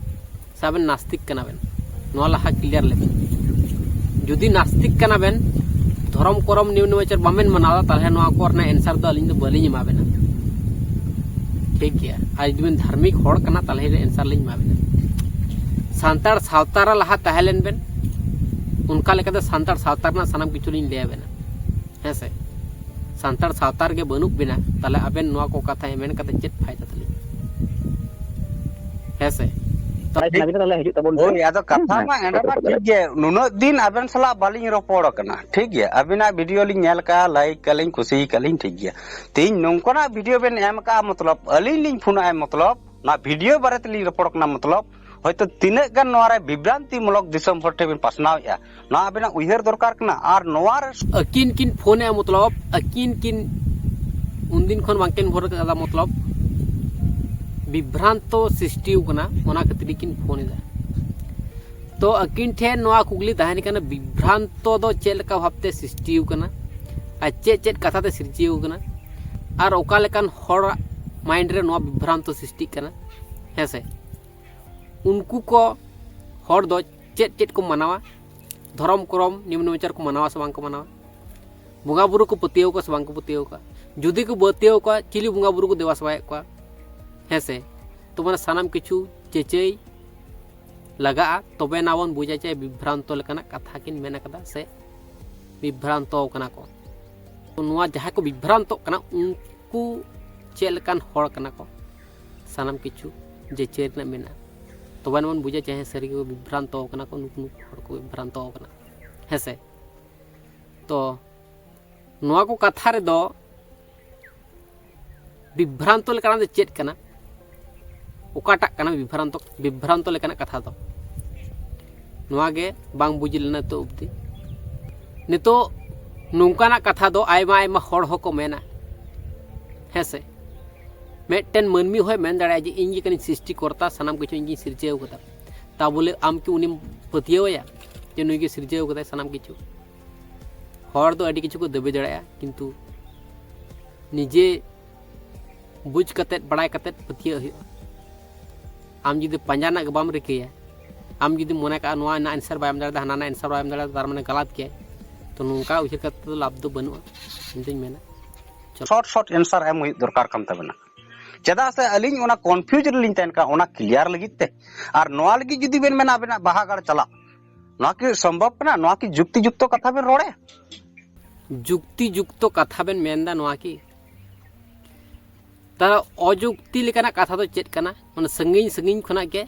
ᱥᱮ ᱟᱵᱮᱱ ᱱᱟᱥᱛᱤᱠ ᱠᱟᱱᱟ ᱵᱮᱱ? ᱱᱚᱣᱟ ᱞᱟᱦᱟ ᱠᱞᱤᱭᱟᱨ ᱞᱮᱵᱮᱱ᱾ ᱡᱩᱫᱤ ᱱᱟᱥᱛᱤᱠ ᱠᱟᱱᱟ ᱵᱮᱱ, ᱫᱷᱚᱨᱚᱢ ᱠᱚᱨᱚᱢ ᱱᱤᱭᱚᱢ ᱱᱮᱢᱟᱪᱟᱨ ᱵᱟᱵᱮᱱ ᱢᱟᱱᱟᱣ ᱮᱫᱟ, ᱛᱟᱦᱚᱞᱮ ᱱᱚᱣᱟ ᱠᱚ ᱨᱮᱱᱟᱜ ᱮᱱᱥᱟᱨ ᱫᱚ ᱟᱹᱞᱤᱧ ᱫᱚ ᱵᱟᱹᱞᱤᱧ ᱮᱢᱟ ᱵᱮᱱᱟ᱾ ᱴᱷᱤᱠ ᱜᱮᱭᱟ, ᱟᱨ ᱡᱩᱫᱤ ᱵᱮᱱ ᱫᱷᱟᱨᱢᱤᱠ ᱦᱚᱲ ᱠᱟᱱᱟ, ᱛᱟᱦᱚᱞᱮ ᱮᱱᱥᱟᱨ ᱞᱤᱧ ᱮᱢᱟ ᱵᱮᱱᱟ᱾ ᱥᱟᱱᱛᱟᱲ ᱥᱟᱶᱛᱟ ᱨᱮ ᱞᱟᱦᱟ ᱛᱟᱦᱮᱸ ᱞᱮᱱ ᱵᱮᱱ, ᱚᱱᱠᱟ ᱞᱮᱠᱟᱛᱮ ᱥᱟᱱᱛᱟᱲ ᱥᱟᱶᱛᱟ ᱨᱮᱱᱟᱜ ᱥᱟᱱᱟᱢ ᱠᱤᱪᱷᱩ ᱞᱤᱧ ᱞᱟᱹᱭ ᱟᱵᱮᱱᱟ᱾ ᱦᱮᱸ ᱥᱮ? ᱥᱟᱱᱛᱟᱲ ᱥᱟᱶᱛᱟ ᱨᱮᱜᱮ ᱵᱟᱹᱱᱩᱜ ᱵᱮᱱᱟ, ᱛᱟᱦᱚᱞᱮ ᱟᱵᱮᱱ ᱱᱚᱣᱟ ᱠᱚ ᱠᱟᱛᱷᱟ ᱢᱮᱱ ᱠᱟᱛᱮ ᱪᱮᱫ ᱯᱷᱟᱭᱫᱟ ᱛᱟᱹᱞᱤᱧ? ᱦᱮᱸ ᱥᱮ? ᱵᱟᱲᱟᱭ ᱥᱟᱱᱟ ᱵᱤᱱᱟ, ᱛᱟᱦᱚᱞᱮ ᱦᱤᱡᱩᱜ ᱛᱟᱵᱚᱱ ᱯᱮ᱾ ᱦᱳᱭ, ᱟᱫᱚ ᱠᱟᱛᱷᱟ ᱦᱮᱸ, ᱢᱟ ᱮᱸᱰᱮ ᱢᱟ ᱴᱷᱤᱠ ᱜᱮ, ᱱᱩᱱᱟᱹᱜ ᱫᱤᱱ ᱟᱵᱮᱱ ᱥᱟᱞᱟᱜ ᱵᱟᱹᱞᱤᱧ ᱨᱚᱯᱚᱲ ᱟᱠᱟᱱᱟ, ᱴᱷᱤᱠ ᱜᱮᱭᱟ? ᱟᱹᱵᱤᱱᱟᱜ ᱵᱷᱤᱰᱤᱭᱳ ᱞᱤᱧ ᱧᱮᱞ ᱠᱟᱜᱼᱟ, ᱞᱟᱭᱤᱠ ᱠᱟᱜᱼᱟ ᱞᱤᱧ, ᱠᱩᱥᱤ ᱠᱟᱜᱼᱟ ᱞᱤᱧ, ᱴᱷᱤᱠ ᱜᱮᱭᱟ᱾ ᱛᱮᱦᱮᱧ ᱱᱚᱝᱠᱟᱱᱟᱜ ᱵᱷᱤᱰᱤᱭᱳ ᱵᱮᱱ ᱮᱢ ᱠᱟᱜᱼᱟ, ᱢᱚᱛᱞᱚᱵ ᱟᱹᱞᱤᱧ ᱞᱤᱧ ᱯᱷᱳᱱᱟ, ᱢᱚᱛᱞᱚᱵ ᱱᱚᱣᱟ ᱵᱷᱤᱰᱤᱭᱳ ᱵᱟᱨᱮ ᱛᱮᱞᱤᱧ ᱨᱚᱯᱚᱲ ᱠᱟᱱᱟ, ᱢᱚᱛᱞᱚᱵ ᱦᱚᱭᱛᱳ ᱛᱤᱱᱟᱹᱜ ᱜᱟᱱ ᱱᱚᱣᱟ ᱨᱮ ᱵᱤᱵᱷᱨᱟᱱᱛᱤ ᱢᱩᱞᱚᱠ ᱫᱤᱥᱚᱢ ᱦᱚᱲ ᱴᱷᱮᱱ ᱵᱮᱱ ᱯᱟᱥᱱᱟᱣᱮᱫᱼᱟ, ᱱᱚᱣᱟ ᱟᱵᱮᱱᱟᱜ ᱩᱭᱦᱟᱹᱨ ᱫᱚᱨᱠᱟᱨ ᱠᱟᱱᱟ᱾ ᱟᱨ ᱱᱚᱣᱟ ᱨᱮ ᱟᱹᱠᱤᱱ ᱠᱤᱱ ᱯᱷᱳᱱᱮᱜᱼᱟ, ᱢᱚᱛᱞᱚᱵ ᱟᱹᱠᱤᱱ ᱠᱤᱱ ᱩᱱᱫᱤᱱ ᱠᱷᱚᱱ ᱵᱟᱝᱠᱤᱱ ᱵᱷᱳᱨ ᱠᱟᱫᱟ, ᱢᱚᱛᱞᱚᱵ ᱵᱤᱵᱷᱨᱟᱱᱛᱚ ᱥᱨᱤᱥᱴᱤ ᱟᱠᱟᱱᱟ, ᱚᱱᱟ ᱠᱷᱟᱹᱛᱤᱨ ᱠᱤᱱ ᱯᱷᱳᱱ ᱮᱫᱟ᱾ ᱛᱚ ᱟᱹᱠᱤᱱ ᱴᱷᱮᱱ ᱱᱚᱣᱟ ᱠᱩᱠᱞᱤ ᱛᱟᱦᱮᱱ ᱠᱟᱱᱟ, ᱵᱤᱵᱷᱨᱟᱱᱛᱚ ᱫᱚ ᱪᱮᱫ ᱞᱮᱠᱟ ᱵᱷᱟᱵᱛᱮ ᱥᱨᱤᱥᱴᱤ ᱟᱠᱟᱱᱟ ᱟᱨ ᱪᱮᱫ ᱪᱮᱫ ᱠᱟᱛᱷᱟ ᱛᱮ ᱥᱤᱨᱡᱟᱹᱣ ᱟᱠᱟᱱᱟ ᱟᱨ ᱚᱠᱟ ᱞᱮᱠᱟᱱ ᱦᱚᱲᱟᱜ ᱢᱟᱭᱤᱱᱰ ᱨᱮ ᱱᱚᱣᱟ ᱵᱤᱵᱷᱨᱟᱱᱛᱚ ᱥᱨᱤᱥᱴᱤᱜ ᱠᱟᱱᱟ? ᱦᱮᱸ ᱥᱮ? ᱩᱱᱠᱩ ᱠᱚ ᱦᱚᱲ ᱫᱚ ᱪᱮᱫ ᱪᱮᱫ ᱠᱚ ᱢᱟᱱᱟᱣᱟ? ᱫᱷᱚᱨᱚᱢ ᱠᱚᱨᱚᱢ ᱱᱤᱭᱚᱢ ᱱᱮᱢᱟᱪᱟᱨ ᱠᱚ ᱢᱟᱱᱟᱣᱟ ᱥᱮ ᱵᱟᱝ ᱠᱚ ᱢᱟᱱᱟᱣᱟ? ᱵᱚᱸᱜᱟ ᱵᱩᱨᱩ ᱠᱚ ᱯᱟᱹᱛᱭᱟᱹᱣ ᱠᱚᱣᱟ ᱥᱮ ᱵᱟᱝ ᱠᱚ ᱯᱟᱹᱛᱭᱟᱹᱣ ᱠᱚᱣᱟ? ᱡᱩᱫᱤ ᱠᱚ ᱯᱟᱹᱛᱭᱟᱹᱣ ᱠᱚᱣᱟ, ᱪᱤᱞᱤ ᱵᱚᱸᱜᱟ ᱵᱩᱨᱩ ᱠᱚ ᱫᱮᱵᱟ ᱥᱮᱵᱟᱭᱮᱫ ᱠᱚᱣᱟ? ᱦᱮᱸ ᱥᱮ? ᱛᱚ ᱢᱟᱱᱮ ᱥᱟᱱᱟᱢ ᱠᱤᱪᱷᱩ ᱪᱮᱪᱟᱹᱭ ᱞᱟᱜᱟᱜᱼᱟ, ᱛᱚᱵᱮ ᱱᱟ ᱵᱚᱱ ᱵᱩᱡᱟ ᱡᱮ ᱵᱤᱵᱷᱨᱟᱱᱛᱚ ᱞᱮᱠᱟᱱᱟᱜ ᱠᱟᱛᱷᱟ ᱠᱤᱱ ᱢᱮᱱ ᱟᱠᱟᱫᱟ ᱥᱮ ᱵᱤᱵᱷᱨᱟᱱᱛᱚ ᱠᱟᱱᱟ ᱠᱚ᱾ ᱛᱚ ᱱᱚᱣᱟ ᱡᱟᱦᱟᱸᱭ ᱠᱚ ᱵᱤᱵᱷᱨᱟᱱᱛᱚᱜ ᱠᱟᱱᱟ, ᱩᱱᱠᱩ ᱪᱮᱫ ᱞᱮᱠᱟᱱ ᱦᱚᱲ ᱠᱟᱱᱟ ᱠᱚ? ᱥᱟᱱᱟᱢ ᱠᱤᱪᱷᱩ ᱡᱮᱪᱟᱹᱭ ᱨᱮᱱᱟᱜ ᱢᱮᱱᱟᱜᱼᱟ, ᱛᱚᱵᱮ ᱱᱟ ᱵᱚᱱ ᱵᱩᱡᱟ ᱡᱮ ᱦᱮᱸ, ᱥᱟᱹᱨᱤ ᱜᱮ ᱵᱤᱵᱷᱨᱟᱱᱛᱚ ᱠᱟᱱᱟ ᱠᱚ, ᱱᱩᱠᱩ ᱱᱩᱠᱩ ᱦᱚᱲ ᱠᱚ ᱵᱤᱵᱷᱨᱟᱱᱛᱚ ᱠᱟᱱᱟ᱾ ᱦᱮᱸ ᱥᱮ? ᱛᱚ ᱱᱚᱣᱟ ᱠᱚ ᱠᱟᱛᱷᱟ ᱨᱮᱫᱚ ᱵᱤᱵᱷᱨᱟᱱᱛᱚ ᱞᱮᱠᱟᱱᱟᱜ ᱫᱚ ᱪᱮᱫ ᱠᱟᱱᱟ? ᱚᱠᱟᱴᱟᱜ ᱠᱟᱱᱟ ᱵᱤᱵᱷᱨᱟᱱᱛᱚ, ᱵᱤᱵᱷᱨᱟᱱᱛᱚ ᱞᱮᱠᱟᱱᱟᱜ ᱠᱟᱛᱷᱟ ᱫᱚ? ᱱᱚᱣᱟ ᱜᱮ ᱵᱟᱝ ᱵᱩᱡᱽ ᱞᱮᱱᱟ ᱱᱤᱛᱚᱜ ᱚᱵᱫᱤ᱾ ᱱᱤᱛᱚᱜ ᱱᱚᱝᱠᱟᱱᱟᱜ ᱠᱟᱛᱷᱟ ᱫᱚ ᱟᱭᱢᱟ ᱟᱭᱢᱟ ᱦᱚᱲ ᱦᱚᱸᱠᱚ ᱢᱮᱱᱟ᱾ ᱦᱮᱸ ᱥᱮ? ᱢᱤᱫᱴᱮᱱ ᱢᱟᱹᱱᱢᱤ ᱦᱚᱸᱭ ᱢᱮᱱ ᱫᱟᱲᱮᱭᱟᱜᱼᱟ ᱡᱮ ᱤᱧ ᱜᱮ ᱠᱟᱹᱱᱟᱹᱧ ᱥᱨᱤᱥᱴᱤ ᱠᱚᱨᱛᱟ, ᱥᱟᱱᱟᱢ ᱠᱤᱪᱷᱩ ᱤᱧ ᱜᱤᱧ ᱥᱤᱨᱡᱟᱹᱣ ᱠᱟᱫᱟ᱾ ᱛᱟ ᱵᱚᱞᱮ ᱟᱢ ᱠᱤ ᱩᱱᱤᱢ ᱯᱟᱹᱛᱭᱟᱹᱣ ᱟᱭᱟ ᱡᱮ ᱱᱩᱭ ᱜᱮ ᱥᱤᱨᱡᱟᱹᱣ ᱠᱟᱫᱟᱭ ᱥᱟᱱᱟᱢ ᱠᱤᱪᱷᱩ? ᱦᱚᱲ ᱫᱚ ᱟᱹᱰᱤ ᱠᱤᱪᱷᱩ ᱠᱚ ᱫᱟᱹᱵᱤ ᱫᱟᱲᱮᱭᱟᱜᱼᱟ, ᱠᱤᱱᱛᱩ ᱱᱤᱡᱮ ᱵᱩᱡᱽ ᱠᱟᱛᱮᱫ, ᱵᱟᱲᱟᱭ ᱠᱟᱛᱮᱫ ᱯᱟᱹᱛᱭᱟᱹᱜ ᱦᱩᱭᱩᱜᱼᱟ᱾ ᱟᱢ ᱡᱩᱫᱤ ᱯᱟᱸᱡᱟ ᱨᱮᱱᱟᱜ ᱜᱮ ᱵᱟᱢ ᱨᱤᱠᱟᱹᱭᱟ, ᱟᱢ ᱡᱩᱫᱤ ᱢᱚᱱᱮ ᱠᱟᱜᱼᱟ ᱱᱚᱣᱟ ᱨᱮᱱᱟᱜ ᱮᱱᱥᱟᱨ ᱵᱟᱭ ᱮᱢ ᱫᱟᱲᱮᱭᱟᱫᱟ, ᱦᱟᱱᱟ ᱨᱮᱱᱟᱜ ᱮᱱᱥᱟᱨ ᱵᱟᱭ ᱮᱢ ᱫᱟᱲᱮᱭᱟᱫᱟ, ᱛᱟᱨ ᱢᱟᱱᱮ ᱜᱟᱞᱟᱛ ᱜᱮᱭᱟᱭ, ᱛᱚ ᱱᱚᱝᱠᱟ ᱩᱭᱦᱟᱹᱨ ᱠᱟᱛᱮᱫ ᱫᱚ ᱞᱟᱵᱷ ᱫᱚ ᱵᱟᱹᱱᱩᱜᱼᱟ, ᱤᱧ ᱫᱩᱧ ᱢᱮᱱᱟ᱾ ᱪᱚᱞᱚ᱾ ᱥᱚᱨᱴ ᱥᱚᱨᱴ ᱮᱱᱥᱟᱨ ᱮᱢ ᱦᱩᱭᱩᱜ ᱫᱚᱨᱠᱟᱨ ᱠᱟᱱ ᱛᱟᱵᱮᱱᱟ᱾ ᱪᱮᱫᱟᱜ ᱥᱮ ᱟᱹᱞᱤᱧ ᱚᱱᱟ ᱠᱚᱱᱯᱷᱤᱭᱩᱡᱽ ᱨᱮᱞᱤᱧ ᱛᱟᱦᱮᱱ ᱠᱟᱱᱟ ᱚᱱᱟ ᱠᱞᱤᱭᱟᱨ ᱞᱟᱹᱜᱤᱫ ᱛᱮ᱾ ᱟᱨ ᱱᱚᱣᱟ ᱞᱟᱹᱜᱤᱫ ᱡᱩᱫᱤ ᱵᱮᱱ ᱢᱮᱱᱟ ᱟᱵᱮᱱᱟᱜ ᱵᱟᱦᱟ ᱜᱟᱲ ᱪᱟᱞᱟᱜ, ᱱᱚᱣᱟ ᱠᱤ ᱥᱚᱢᱵᱷᱚᱵ ᱠᱟᱱᱟ? ᱱᱚᱣᱟ ᱠᱤ ᱡᱩᱠᱛᱤ ᱡᱩᱠᱛᱚ ᱠᱟᱛᱷᱟ ᱵᱮᱱ ᱨᱚᱲᱮ? ᱡᱩᱠᱛᱤ ᱡᱩᱠᱛᱚ ᱠᱟᱛᱷᱟ ᱵᱮᱱ ᱢᱮᱱᱫᱟ ᱱᱚᱣᱟ ᱠᱤ? ᱛᱟᱦᱚᱞᱮ ᱚᱡᱩᱠᱛᱤ ᱞᱮᱠᱟᱱᱟᱜ ᱠᱟᱛᱷᱟ ᱫᱚ ᱪᱮᱫ ᱠᱟᱱᱟ? ᱢᱟᱱᱮ ᱥᱟᱺᱜᱤᱧ ᱥᱟᱺᱜᱤᱧ ᱠᱷᱚᱱᱟᱜ ᱜᱮ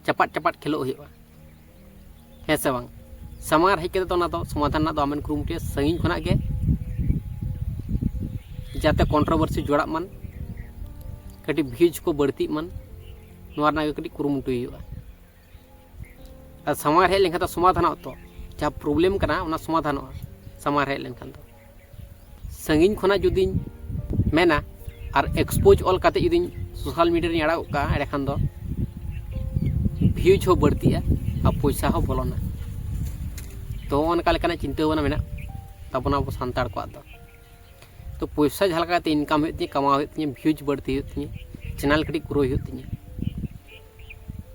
ᱪᱟᱯᱟᱫ ᱪᱟᱯᱟᱫ ᱠᱷᱮᱞᱳᱜ ᱦᱩᱭᱩᱜᱼᱟ, ᱦᱮᱸ ᱥᱮ ᱵᱟᱝ? ᱥᱟᱢᱟᱝ ᱨᱮ ᱦᱮᱡ ᱠᱟᱛᱮ ᱫᱚ ᱚᱱᱟ ᱫᱚ ᱥᱚᱢᱟᱫᱷᱟᱱ ᱨᱮᱱᱟᱜ ᱫᱚ ᱟᱢᱮᱢ ᱠᱩᱨᱩᱢᱩᱴᱩᱭᱟ, ᱥᱟᱺᱜᱤᱧ ᱠᱷᱚᱱᱟᱜ ᱜᱮ ᱡᱟᱛᱮ ᱠᱚᱱᱴᱨᱳᱵᱷᱟᱨᱥᱤ ᱡᱚᱲᱟᱜ ᱢᱟᱱ, ᱠᱟᱹᱴᱤᱡ ᱵᱷᱤᱭᱩᱡᱽ ᱠᱚ ᱵᱟᱹᱲᱛᱤᱜ ᱢᱟᱱ, ᱱᱚᱣᱟ ᱨᱮᱱᱟᱜ ᱜᱮ ᱠᱟᱹᱴᱤᱡ ᱠᱩᱨᱩᱢᱩᱴᱩᱭ ᱦᱩᱭᱩᱜᱼᱟ᱾ ᱟᱨ ᱥᱟᱢᱟᱝ ᱨᱮ ᱦᱮᱡ ᱞᱮᱱᱠᱷᱟᱱ ᱫᱚ ᱥᱚᱢᱟᱫᱷᱟᱱᱚᱜ ᱛᱚ, ᱡᱟᱦᱟᱸ ᱯᱨᱚᱵᱞᱮᱢ ᱠᱟᱱᱟ ᱚᱱᱟ ᱥᱚᱢᱟᱫᱷᱟᱱᱚᱜᱼᱟ ᱥᱟᱢᱟᱝ ᱨᱮ ᱦᱮᱡ ᱞᱮᱱᱠᱷᱟᱱ ᱫᱚ᱾ ᱥᱟᱺᱜᱤᱧ ᱠᱷᱚᱱᱟᱜ ᱡᱩᱫᱤᱧ ᱢᱮᱱᱟ ᱟᱨ ᱮᱠᱥᱯᱳᱡᱽ ᱚᱞ ᱠᱟᱛᱮ ᱡᱩᱫᱤᱧ ᱥᱳᱥᱟᱞ ᱢᱤᱰᱤᱭᱟ ᱨᱤᱧ ᱟᱲᱟᱜ ᱜᱚᱫ ᱠᱟᱜᱼᱟ, ᱮᱸᱰᱮᱠᱷᱟᱱ ᱫᱚ ᱵᱷᱤᱭᱩᱡᱽ ᱦᱚᱸ ᱵᱟᱹᱲᱛᱤᱜᱼᱟ ᱟᱨ ᱯᱚᱭᱥᱟ ᱦᱚᱸ ᱵᱚᱞᱚᱱᱟ᱾ ᱛᱚ ᱚᱱᱠᱟ ᱞᱮᱠᱟᱱᱟᱜ ᱪᱤᱱᱛᱟᱹ ᱵᱷᱟᱵᱽᱱᱟ ᱢᱮᱱᱟᱜ ᱛᱟᱵᱚᱱᱟ ᱟᱵᱚ ᱥᱟᱱᱛᱟᱲ ᱠᱚᱣᱟᱜ ᱫᱚ᱾ ᱛᱚ ᱯᱚᱭᱥᱟ ᱡᱟᱦᱟᱸ ᱞᱮᱠᱟᱛᱮ ᱤᱱᱠᱟᱢ ᱦᱩᱭᱩᱜ ᱛᱤᱧᱟᱹ, ᱠᱟᱢᱟᱣ ᱦᱩᱭᱩᱜ ᱛᱤᱧᱟᱹ, ᱵᱷᱤᱭᱩᱡᱽ ᱵᱟᱹᱲᱛᱤ ᱦᱩᱭᱩᱜ ᱛᱤᱧᱟᱹ, ᱪᱮᱱᱮᱞ ᱠᱟᱹᱴᱤᱡ ᱜᱨᱳ ᱦᱩᱭᱩᱜ ᱛᱤᱧᱟᱹ,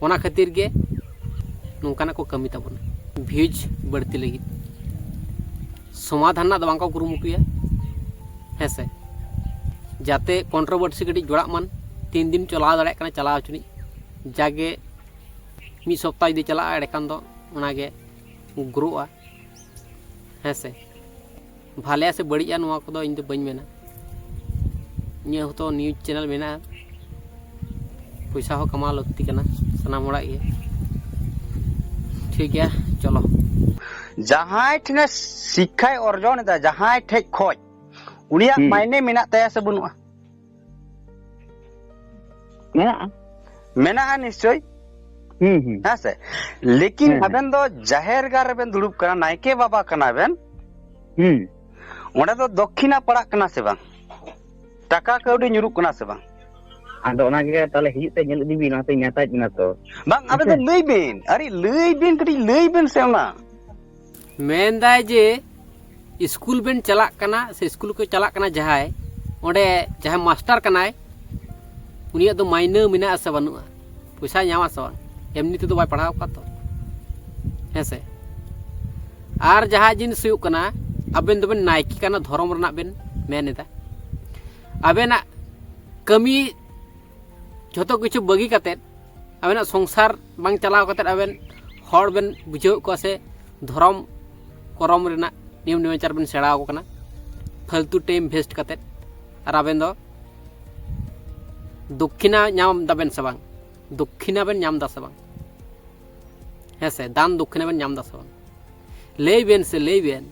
ᱚᱱᱟ ᱠᱷᱟᱹᱛᱤᱨ ᱜᱮ ᱱᱚᱝᱠᱟᱱᱟᱜ ᱠᱚ ᱠᱟᱹᱢᱤ ᱛᱟᱵᱚᱱᱟ ᱵᱷᱤᱭᱩᱡᱽ ᱵᱟᱹᱲᱛᱤ ᱞᱟᱹᱜᱤᱫ᱾ ᱥᱚᱢᱟᱫᱷᱟᱱ ᱨᱮᱱᱟᱜ ᱫᱚ ᱵᱟᱝ ᱠᱚ ᱠᱩᱨᱩᱢᱩᱴᱩᱭᱟ, ᱦᱮᱸ ᱥᱮ? ᱡᱟᱛᱮ ᱠᱚᱱᱴᱨᱳᱵᱷᱟᱨᱥᱤ ᱠᱟᱹᱴᱤᱡ ᱡᱚᱲᱟᱜ ᱢᱟᱱ, ᱛᱤᱱ ᱫᱤᱱ ᱪᱟᱞᱟᱣ ᱫᱟᱲᱮᱭᱟᱜ ᱠᱟᱱᱟ ᱪᱟᱞᱟᱣ ᱦᱚᱪᱚᱱᱤᱡ, ᱡᱟᱜᱮ ᱢᱤᱫ ᱥᱚᱯᱛᱟᱦ ᱡᱩᱫᱤ ᱪᱟᱞᱟᱜᱼᱟ ᱮᱸᱰᱮᱠᱷᱟᱱ ᱫᱚ ᱚᱱᱟᱜᱮ ᱜᱨᱳᱜᱼᱟ, ᱦᱮᱸ ᱥᱮ? ᱵᱷᱟᱞᱮᱭᱟ ᱥᱮ ᱵᱟᱹᱲᱤᱡᱼᱟ ᱱᱚᱣᱟ ᱠᱚᱫᱚ ᱤᱧ ᱫᱚ ᱵᱟᱹᱧ ᱢᱮᱱᱟ᱾ ᱤᱧᱟᱹᱜ ᱦᱚᱸᱛᱚ ᱱᱤᱭᱩᱡᱽ ᱪᱮᱱᱮᱞ ᱢᱮᱱᱟᱜᱼᱟ, ᱯᱚᱭᱥᱟ ᱦᱚᱸ ᱠᱟᱢᱟᱣ ᱞᱟᱹᱠᱛᱤ ᱠᱟᱱᱟ ᱥᱟᱱᱟᱢ ᱦᱚᱲᱟᱜ ᱜᱮ᱾ ᱴᱷᱤᱠ ᱜᱮᱭᱟ, ᱪᱚᱞᱚ᱾ ᱡᱟᱦᱟᱸᱭ ᱴᱷᱮᱱᱮ ᱥᱤᱠᱠᱷᱟᱭ ᱚᱨᱡᱚᱱ ᱮᱫᱟ, ᱡᱟᱦᱟᱸᱭ ᱴᱷᱮᱡ ᱠᱷᱚᱡ, ᱩᱱᱤᱭᱟᱜ ᱦᱩᱸ᱾ ᱢᱟᱭᱱᱮ ᱢᱮᱱᱟᱜ ᱛᱟᱭᱟ ᱥᱮ ᱵᱟᱹᱱᱩᱜᱼᱟ? ᱢᱮᱱᱟᱜᱼᱟ᱾ ᱢᱮᱱᱟᱜᱼᱟ ᱱᱤᱥᱪᱳᱭ, ᱦᱩᱸ ᱦᱩᱸ᱾ ᱦᱮᱸ ᱥᱮ? ᱞᱮᱠᱤᱱ ᱦᱮᱸ, ᱦᱮᱸ᱾ ᱟᱵᱮᱱ ᱫᱚ ᱡᱟᱦᱮᱨ ᱜᱟᱲ ᱨᱮᱵᱮᱱ ᱫᱩᱲᱩᱵ ᱠᱟᱱᱟ, ᱱᱟᱭᱠᱮ ᱵᱟᱵᱟ ᱠᱟᱱᱟ ᱵᱮᱱ, ᱦᱩᱸ᱾ ᱚᱸᱰᱮ ᱫᱚ ᱫᱚᱠᱠᱷᱤᱱᱟ ᱯᱟᱲᱟᱜ ᱠᱟᱱᱟ ᱥᱮ ᱵᱟᱝ? ᱴᱟᱠᱟ ᱠᱟᱹᱣᱰᱤ ᱧᱩᱨᱩᱜ ᱠᱟᱱᱟ ᱥᱮ ᱵᱟᱝ? ᱟᱫᱚ ᱚᱱᱟᱜᱮ ᱛᱟᱦᱚᱞᱮ ᱦᱤᱡᱩᱜ ᱛᱮ ᱧᱮᱞ ᱤᱫᱤ ᱵᱤᱱ, ᱚᱱᱟᱛᱮᱧ ᱢᱮᱛᱟᱭ ᱠᱟᱱᱟ ᱛᱚ᱾ ᱵᱟᱝ, ᱟᱵᱮᱱ ᱫᱚ ᱞᱟᱹᱭ ᱵᱤᱱ, ᱟᱨᱮ ᱞᱟᱹᱭ ᱵᱤᱱ, ᱠᱟᱹᱴᱤᱡ ᱞᱟᱹᱭ ᱵᱤᱱ ᱥᱮ ᱚᱱᱟ᱾ ᱢᱮᱱᱫᱟᱭ ᱡᱮ ᱥᱠᱩᱞ ᱵᱮᱱ ᱪᱟᱞᱟᱜ ᱠᱟᱱᱟ ᱥᱮ ᱥᱠᱩᱞ ᱠᱚ ᱪᱟᱞᱟᱜ ᱠᱟᱱᱟ ᱡᱟᱦᱟᱸᱭ, ᱚᱸᱰᱮ ᱡᱟᱦᱟᱸᱭ ᱢᱟᱥᱴᱟᱨ ᱠᱟᱱᱟᱭ, ᱩᱱᱤᱭᱟᱜ ᱫᱚ ᱢᱟᱭᱱᱟᱹ ᱢᱮᱱᱟᱜᱼᱟ ᱥᱮ ᱵᱟᱹᱱᱩᱜᱼᱟ, ᱯᱚᱭᱥᱟᱭ ᱧᱟᱢᱟ ᱥᱮ ᱵᱟᱝ, ᱮᱢᱱᱤ ᱛᱮᱫᱚ ᱵᱟᱭ ᱯᱟᱲᱦᱟᱣ ᱠᱚᱣᱟ ᱛᱚ, ᱦᱮᱸ ᱥᱮ? ᱟᱨ ᱡᱟᱦᱟᱸ ᱡᱤᱱᱤᱥ ᱦᱩᱭᱩᱜ ᱠᱟᱱᱟ, ᱟᱵᱮᱱ ᱫᱚᱵᱮᱱ ᱱᱟᱭᱠᱮ ᱠᱟᱱᱟ, ᱫᱷᱚᱨᱚᱢ ᱨᱮᱱᱟᱜ ᱵᱮᱱ ᱢᱮᱱ ᱮᱫᱟ, ᱟᱵᱮᱱᱟᱜ ᱠᱟᱹᱢᱤ ᱡᱷᱚᱛᱚ ᱠᱤᱪᱷᱩ ᱵᱟᱹᱜᱤ ᱠᱟᱛᱮᱫ, ᱟᱵᱮᱱᱟᱜ ᱥᱚᱝᱥᱟᱨ ᱵᱟᱝ ᱪᱟᱞᱟᱣ ᱠᱟᱛᱮᱫ ᱟᱵᱮᱱ ᱦᱚᱲ ᱵᱮᱱ ᱵᱩᱡᱷᱟᱹᱣᱮᱫ ᱠᱚᱣᱟ ᱥᱮ ᱫᱷᱚᱨᱚᱢ ᱠᱚᱨᱚᱢ ᱨᱮᱱᱟᱜ ᱱᱤᱭᱚᱢ ᱱᱮᱢᱟᱪᱟᱨ ᱵᱮᱱ ᱥᱮᱬᱟ ᱟᱠᱚ ᱠᱟᱱᱟ, ᱯᱷᱟᱞᱛᱩ time waste ᱠᱟᱛᱮᱫ᱾ ᱟᱨ ᱟᱵᱮᱱ ᱫᱚ ᱫᱚᱠᱠᱷᱤᱱᱟ ᱧᱟᱢ ᱫᱟᱵᱮᱱ ᱥᱮ ᱵᱟᱝ? ᱫᱚᱠᱠᱷᱤᱱᱟ ᱵᱮᱱ ᱧᱟᱢ ᱫᱟ ᱥᱮ ᱵᱟᱝ? ᱦᱮᱸ ᱥᱮ, ᱫᱟᱱ ᱫᱚᱠᱠᱷᱤᱱᱟ ᱵᱮᱱ ᱧᱟᱢ ᱫᱟ ᱥᱮ ᱵᱟᱝ? ᱞᱟᱹᱭ ᱵᱮᱱ ᱥᱮ, ᱞᱟᱹᱭ ᱵᱮᱱ,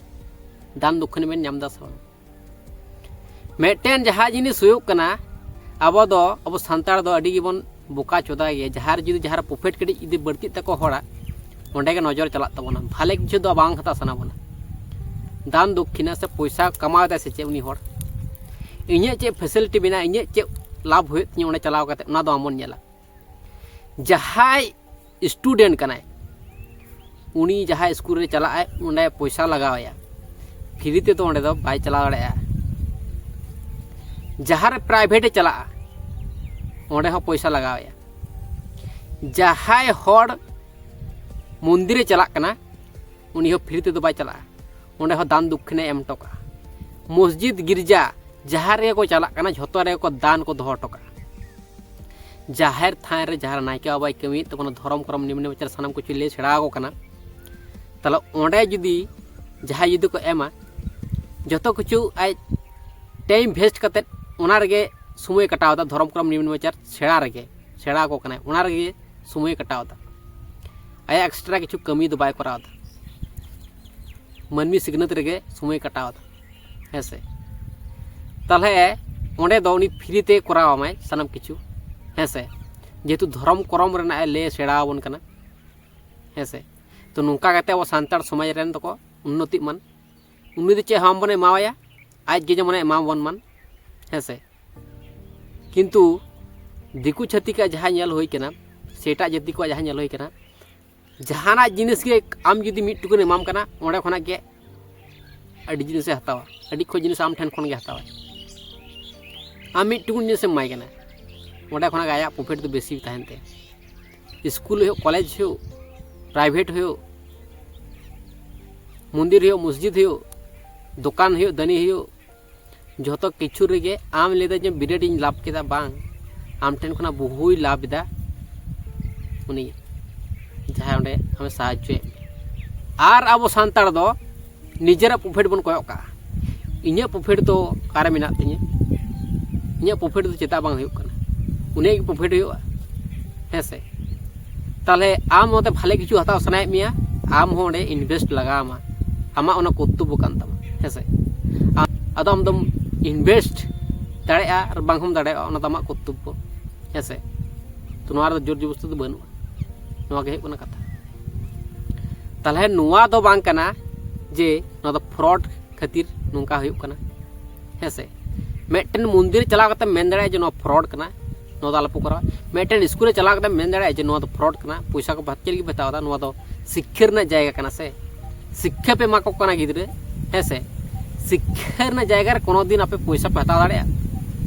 ᱫᱟᱱ ᱫᱚᱠᱠᱷᱤᱱᱟ ᱵᱮᱱ ᱧᱟᱢ ᱫᱟ ᱥᱮ ᱵᱟᱝ? ᱢᱤᱫᱴᱮᱱ ᱡᱟᱦᱟᱸ ᱡᱤᱱᱤᱥ ᱦᱩᱭᱩᱜ ᱠᱟᱱᱟ, ᱟᱵᱚ ᱫᱚ, ᱟᱵᱚ ᱥᱟᱱᱛᱟᱲ ᱫᱚ ᱟᱹᱰᱤ ᱜᱮᱵᱚᱱ ᱵᱚᱠᱟ ᱪᱚᱫᱟ ᱜᱮᱭᱟ᱾ ᱡᱟᱦᱟᱸ ᱨᱮ ᱡᱩᱫᱤ ᱡᱟᱦᱟᱸ ᱨᱮ profit ᱠᱟᱹᱴᱤᱡ ᱡᱩᱫᱤ ᱵᱟᱹᱲᱛᱤᱜ ᱛᱟᱠᱚ ᱦᱚᱲᱟᱜ, ᱚᱸᱰᱮ ᱜᱮ ᱱᱚᱡᱚᱨ ᱪᱟᱞᱟᱜ ᱛᱟᱵᱚᱱᱟ᱾ ᱵᱷᱟᱞᱮ ᱠᱤᱪᱷᱩ ᱫᱚ ᱵᱟᱝ ᱦᱟᱛᱟᱣ ᱥᱟᱱᱟ ᱵᱚᱱᱟ᱾ ᱫᱟᱱ ᱫᱚᱠᱠᱷᱤᱱᱟ ᱥᱮ ᱯᱚᱭᱥᱟ ᱠᱟᱢᱟᱣ ᱮᱫᱟᱭ ᱥᱮ ᱪᱮᱫ ᱩᱱᱤ ᱦᱚᱲ, ᱤᱧᱟᱹᱜ ᱪᱮᱫ facility ᱢᱮᱱᱟᱜᱼᱟ, ᱤᱧᱟᱹᱜ ᱪᱮᱫ ᱞᱟᱵᱷ ᱦᱩᱭᱩᱜ ᱛᱤᱧᱟᱹ ᱚᱸᱰᱮ ᱪᱟᱞᱟᱣ ᱠᱟᱛᱮ, ᱚᱱᱟ ᱫᱚ ᱟᱢ ᱵᱚᱱ ᱧᱮᱞᱟ᱾ ᱡᱟᱦᱟᱸᱭ student ᱠᱟᱱᱟᱭ, ᱩᱱᱤ ᱡᱟᱦᱟᱸ ᱥᱠᱩᱞ ᱨᱮ ᱪᱟᱞᱟᱜ ᱟᱭ, ᱚᱸᱰᱮ ᱯᱚᱭᱥᱟ ᱞᱟᱜᱟᱣ ᱟᱭᱟ, free ᱛᱮᱫᱚ ᱚᱸᱰᱮ ᱫᱚ ᱵᱟᱭ ᱪᱟᱞᱟᱣ ᱫᱟᱲᱮᱭᱟᱜᱼᱟ᱾ ᱡᱟᱦᱟᱸ ᱨᱮ private ᱮ ᱪᱟᱞᱟᱜᱼᱟ, ᱚᱸᱰᱮ ᱦᱚᱸ ᱯᱚᱭᱥᱟ ᱞᱟᱜᱟᱣ ᱟᱭᱟ᱾ ᱡᱟᱦᱟᱸᱭ ᱦᱚᱲ ᱢᱚᱱᱫᱤᱨ ᱮ ᱪᱟᱞᱟᱜ ᱠᱟᱱᱟ, ᱩᱱᱤ ᱦᱚᱸ free ᱛᱮᱫᱚ ᱵᱟᱭ ᱪᱟᱞᱟᱜᱼᱟ, ᱚᱸᱰᱮ ᱦᱚᱸ ᱫᱟᱱ ᱫᱚᱠᱠᱷᱤᱱᱟᱭ ᱮᱢ ᱦᱚᱴᱚ ᱠᱟᱜᱼᱟ᱾ ᱢᱚᱥᱡᱤᱫ, ᱜᱤᱨᱡᱟ, ᱡᱟᱦᱟᱸ ᱨᱮᱜᱮ ᱠᱚ ᱪᱟᱞᱟᱜ ᱠᱟᱱᱟ, ᱡᱷᱚᱛᱚ ᱨᱮᱜᱮ ᱠᱚ ᱫᱟᱱ ᱠᱚ ᱫᱚᱦᱚ ᱦᱚᱴᱚ ᱠᱟᱜᱼᱟ᱾ ᱡᱟᱦᱮᱨ ᱛᱷᱟᱱ ᱨᱮ ᱡᱟᱦᱟᱸ ᱨᱮ ᱱᱟᱭᱠᱮ ᱵᱟᱵᱟᱭ ᱠᱟᱹᱢᱤᱭᱮᱫ ᱛᱟᱵᱚᱱᱟ, ᱫᱷᱚᱨᱚᱢ ᱠᱚᱨᱚᱢ ᱱᱤᱭᱚᱢ ᱱᱮᱢᱟᱪᱟᱨ ᱥᱟᱱᱟᱢ ᱠᱤᱪᱷᱩ ᱞᱟᱹᱭ ᱥᱮᱬᱟ ᱟᱠᱚ ᱠᱟᱱᱟ, ᱛᱟᱦᱚᱞᱮ ᱚᱸᱰᱮ ᱡᱩᱫᱤ ᱡᱟᱦᱟᱸᱭ ᱡᱩᱫᱤ ᱠᱚ ᱮᱢᱟ, ᱡᱚᱛᱚ ᱠᱤᱪᱷᱩ ᱟᱡ time waste ᱠᱟᱛᱮᱫ ᱚᱱᱟ ᱨᱮᱜᱮ ᱥᱚᱢᱚᱭ ᱠᱟᱴᱟᱣ ᱮᱫᱟ, ᱫᱷᱚᱨᱚᱢ ᱠᱚᱨᱚᱢ ᱱᱤᱭᱚᱢ ᱱᱮᱢᱟᱪᱟᱨ ᱥᱮᱬᱟ ᱨᱮᱜᱮ, ᱥᱮᱬᱟ ᱟᱠᱚ ᱠᱟᱱᱟᱭ, ᱚᱱᱟ ᱨᱮᱜᱮ ᱥᱚᱢᱚᱭ ᱠᱟᱴᱟᱣ ᱮᱫᱟ᱾ ᱟᱭᱟᱜ extra ᱠᱤᱪᱷᱩ ᱠᱟᱹᱢᱤ ᱫᱚ ᱵᱟᱭ ᱠᱚᱨᱟᱣ ᱮᱫᱟ, ᱢᱟᱹᱱᱢᱤ ᱥᱤᱠᱷᱱᱟᱹᱛ ᱨᱮᱜᱮ ᱥᱚᱢᱚᱭ ᱠᱟᱴᱟᱣ ᱮᱫᱟ, ᱦᱮᱸ ᱥᱮ? ᱛᱟᱦᱚᱞᱮ ᱚᱸᱰᱮ ᱫᱚ ᱩᱱᱤ free ᱛᱮ ᱠᱚᱨᱟᱣ ᱟᱢᱟᱭ ᱥᱟᱱᱟᱢ ᱠᱤᱪᱷᱩ, ᱦᱮᱸ ᱥᱮ? ᱡᱮᱦᱮᱛᱩ ᱫᱷᱚᱨᱚᱢ ᱠᱚᱨᱚᱢ ᱨᱮᱱᱟᱜ ᱮ ᱞᱟᱹᱭ ᱥᱮᱬᱟ ᱟᱵᱚᱱ ᱠᱟᱱᱟ, ᱦᱮᱸ ᱥᱮ? ᱛᱚ ᱱᱚᱝᱠᱟ ᱠᱟᱛᱮ ᱟᱵᱚ ᱥᱟᱱᱛᱟᱲ ᱥᱚᱢᱟᱡᱽ ᱨᱮᱱ ᱫᱚᱠᱚ ᱩᱱᱱᱚᱛᱤᱜ ᱢᱟᱱ, ᱩᱱᱤ ᱫᱚ ᱪᱮᱫ ᱦᱚᱸ ᱵᱟᱵᱚᱱ ᱮᱢᱟᱣᱟᱭᱟ, ᱟᱡ ᱜᱮ ᱡᱮᱢᱚᱱᱮ ᱮᱢᱟᱵᱚᱱ ᱢᱟᱱ, ᱦᱮᱸ ᱥᱮ᱾ ᱠᱤᱱᱛᱩ ᱫᱤᱠᱩ ᱪᱷᱟᱹᱛᱤᱠᱟᱜ ᱡᱟᱦᱟᱸ ᱧᱮᱞ ᱦᱩᱭ ᱠᱟᱱᱟ, ᱥᱮ ᱮᱴᱟᱜ ᱡᱟᱹᱛᱤ ᱠᱚᱣᱟᱜ ᱡᱟᱦᱟᱸ ᱧᱮᱞ ᱦᱩᱭ ᱠᱟᱱᱟ, ᱡᱟᱦᱟᱱᱟᱜ ᱡᱤᱱᱤᱥ ᱜᱮ ᱟᱢ ᱡᱩᱫᱤ ᱢᱤᱫ ᱴᱩᱠᱩᱱ ᱮᱢᱟᱢ ᱠᱟᱱᱟ, ᱚᱸᱰᱮ ᱠᱷᱚᱱᱟᱜ ᱜᱮ ᱟᱹᱰᱤ ᱡᱤᱱᱤᱥᱮ ᱦᱟᱛᱟᱣᱟ, ᱟᱹᱰᱤ ᱠᱚ ᱡᱤᱱᱤᱥ ᱟᱢ ᱴᱷᱮᱱ ᱠᱷᱚᱱ ᱜᱮ ᱦᱟᱛᱟᱣᱟᱭ᱾ ᱟᱢ ᱢᱤᱫ ᱴᱩᱠᱩᱱ ᱡᱤᱱᱤᱥᱮᱢ ᱮᱢᱟᱭ ᱠᱟᱱᱟ, ᱚᱸᱰᱮ ᱠᱷᱚᱱᱟᱜ ᱜᱮ ᱟᱭᱟᱜ ᱯᱨᱚᱯᱷᱤᱴ ᱫᱚ ᱵᱮᱥᱤ ᱛᱟᱦᱮᱱ ᱛᱟᱭᱟ᱾ ᱥᱠᱩᱞ ᱦᱩᱭᱩᱜ, ᱠᱚᱞᱮᱡᱽ ᱦᱩᱭᱩᱜ, ᱯᱨᱟᱭᱵᱷᱮᱴ ᱦᱩᱭᱩᱜ, ᱢᱚᱱᱫᱤᱨ ᱦᱩᱭᱩᱜ, ᱢᱚᱥᱡᱤᱫ ᱦᱩᱭᱩᱜ, ᱫᱚᱠᱟᱱ ᱦᱩᱭᱩᱜ, ᱫᱟᱹᱱᱤ ᱦᱩᱭᱩᱜ, ᱡᱷᱚᱛᱚ ᱠᱤᱪᱷᱩ ᱨᱮᱜᱮ ᱟᱢ ᱞᱟᱹᱭᱫᱟ ᱡᱮ ᱵᱤᱨᱟᱴ ᱤᱧ ᱞᱟᱵᱷ ᱠᱮᱫᱟ, ᱵᱟᱝ, ᱟᱢ ᱴᱷᱮᱱ ᱠᱷᱚᱱᱟᱜ ᱵᱚᱦᱩᱭ ᱞᱟᱵᱷ ᱮᱫᱟ ᱩᱱᱤ, ᱡᱟᱦᱟᱸᱭ ᱚᱸᱰᱮ ᱟᱢᱮ ᱥᱟᱦᱟᱡᱽᱡᱚᱭᱮᱫ ᱢᱮᱭᱟ᱾ ᱟᱨ ᱟᱵᱚ ᱥᱟᱱᱛᱟᱲ ᱫᱚ ᱱᱤᱡᱮᱨᱟᱜ ᱯᱨᱚᱯᱷᱤᱴ ᱵᱚᱱ ᱠᱚᱭᱚᱜ ᱠᱟᱜᱼᱟ, ᱤᱧᱟᱹᱜ ᱯᱨᱚᱯᱷᱤᱴ ᱫᱚ ᱚᱠᱟᱨᱮ ᱢᱮᱱᱟᱜ ᱛᱤᱧᱟᱹ, ᱤᱧᱟᱹᱜ ᱯᱨᱚᱯᱷᱤᱴ ᱫᱚ ᱪᱮᱫᱟᱜ ᱵᱟᱝ ᱦᱩᱭᱩᱜ ᱠᱟᱱᱟ, ᱩᱱᱤᱭᱟᱜ ᱜᱮ ᱯᱨᱚᱯᱷᱤᱴ ᱦᱩᱭᱩᱜᱼᱟ, ᱦᱮᱸ ᱥᱮ᱾ ᱛᱟᱦᱚᱞᱮ ᱟᱢ ᱚᱸᱰᱮ ᱵᱷᱟᱞᱮ ᱠᱤᱪᱷᱩ ᱦᱟᱛᱟᱣ ᱥᱟᱱᱟᱭᱮᱫ ᱢᱮᱭᱟ, ᱟᱢ ᱦᱚᱸ ᱚᱸᱰᱮ ᱤᱱᱵᱷᱮᱥᱴ ᱞᱟᱜᱟᱣ ᱟᱢᱟ, ᱟᱢᱟᱜ ᱚᱱᱟ ᱠᱚᱨᱛᱚᱵᱵᱚ ᱠᱟᱱ ᱛᱟᱢᱟ, ᱦᱮᱸ ᱥᱮ᱾ ᱟᱢ, ᱟᱫᱚ ᱟᱢ ᱫᱚᱢ ᱤᱱᱵᱷᱮᱥᱴ ᱫᱟᱲᱮᱭᱟᱜᱼᱟ ᱟᱨ ᱵᱟᱝ ᱦᱚᱸᱢ ᱫᱟᱲᱮᱭᱟᱜᱼᱟ, ᱚᱱᱟ ᱫᱚ ᱟᱢᱟᱜ ᱠᱚᱨᱛᱚᱵᱵᱚ, ᱦᱮᱸ ᱥᱮ᱾ ᱛᱚ ᱱᱚᱣᱟ ᱨᱮᱫᱚ ᱡᱳᱨ ᱡᱚᱵᱚᱥᱛᱤ ᱫᱚ ᱵᱟᱹᱱᱩᱜᱼᱟ, ᱱᱚᱣᱟ ᱜᱮ ᱦᱩᱭᱩᱜ ᱠᱟᱱᱟ ᱠᱟᱛᱷᱟ᱾ ᱛᱟᱦᱚᱞᱮ ᱱᱚᱣᱟ ᱫᱚ ᱵᱟᱝ ᱠᱟᱱᱟ ᱡᱮ ᱱᱚᱣᱟ ᱫᱚ ᱯᱷᱨᱚᱰ ᱠᱷᱟᱹᱛᱤᱨ ᱱᱚᱝᱠᱟ ᱦᱩᱭᱩᱜ ᱠᱟᱱᱟ, ᱦᱮᱸ ᱥᱮ᱾ ᱢᱤᱫᱴᱮᱱ ᱢᱚᱱᱫᱤᱨ ᱪᱟᱞᱟᱣ ᱠᱟᱛᱮ ᱢᱮᱱ ᱫᱟᱲᱮᱭᱟᱜᱼᱟ ᱡᱮ ᱱᱚᱣᱟ ᱯᱷᱨᱚᱰ ᱠᱟᱱᱟ, ᱱᱚᱣᱟ ᱫᱚ ᱟᱞᱚᱯᱮ ᱠᱚᱨᱟᱣᱟ᱾ ᱢᱤᱫᱴᱮᱱ ᱥᱠᱩᱞ ᱨᱮ ᱪᱟᱞᱟᱣ ᱠᱟᱛᱮ ᱢᱮᱱ ᱫᱟᱲᱮᱭᱟᱜᱼᱟ ᱡᱮ ᱱᱚᱣᱟ ᱫᱚ ᱯᱷᱨᱚᱰ ᱠᱟᱱᱟ, ᱯᱚᱭᱥᱟ ᱠᱚ ᱪᱮᱫ ᱞᱟᱹᱜᱤᱫ ᱯᱮ ᱦᱟᱛᱟᱣ ᱮᱫᱟ, ᱱᱚᱣᱟ ᱫᱚ ᱥᱤᱠᱠᱷᱟ ᱨᱮᱱᱟᱜ ᱡᱟᱭᱜᱟ ᱠᱟᱱᱟ ᱥᱮ, ᱥᱤᱠᱠᱷᱟ ᱯᱮ ᱮᱢᱟ ᱠᱚ ᱠᱟᱱᱟ ᱜᱤᱫᱽᱨᱟᱹ, ᱦᱮᱸ ᱥᱮ᱾ ᱥᱤᱠᱠᱷᱟ ᱨᱮᱱᱟᱜ ᱡᱟᱭᱜᱟ ᱨᱮ ᱠᱳᱱᱳ ᱫᱤᱱ ᱟᱯᱮ ᱯᱚᱭᱥᱟ ᱯᱮ ᱦᱟᱛᱟᱣ ᱫᱟᱲᱮᱭᱟᱜᱼᱟ?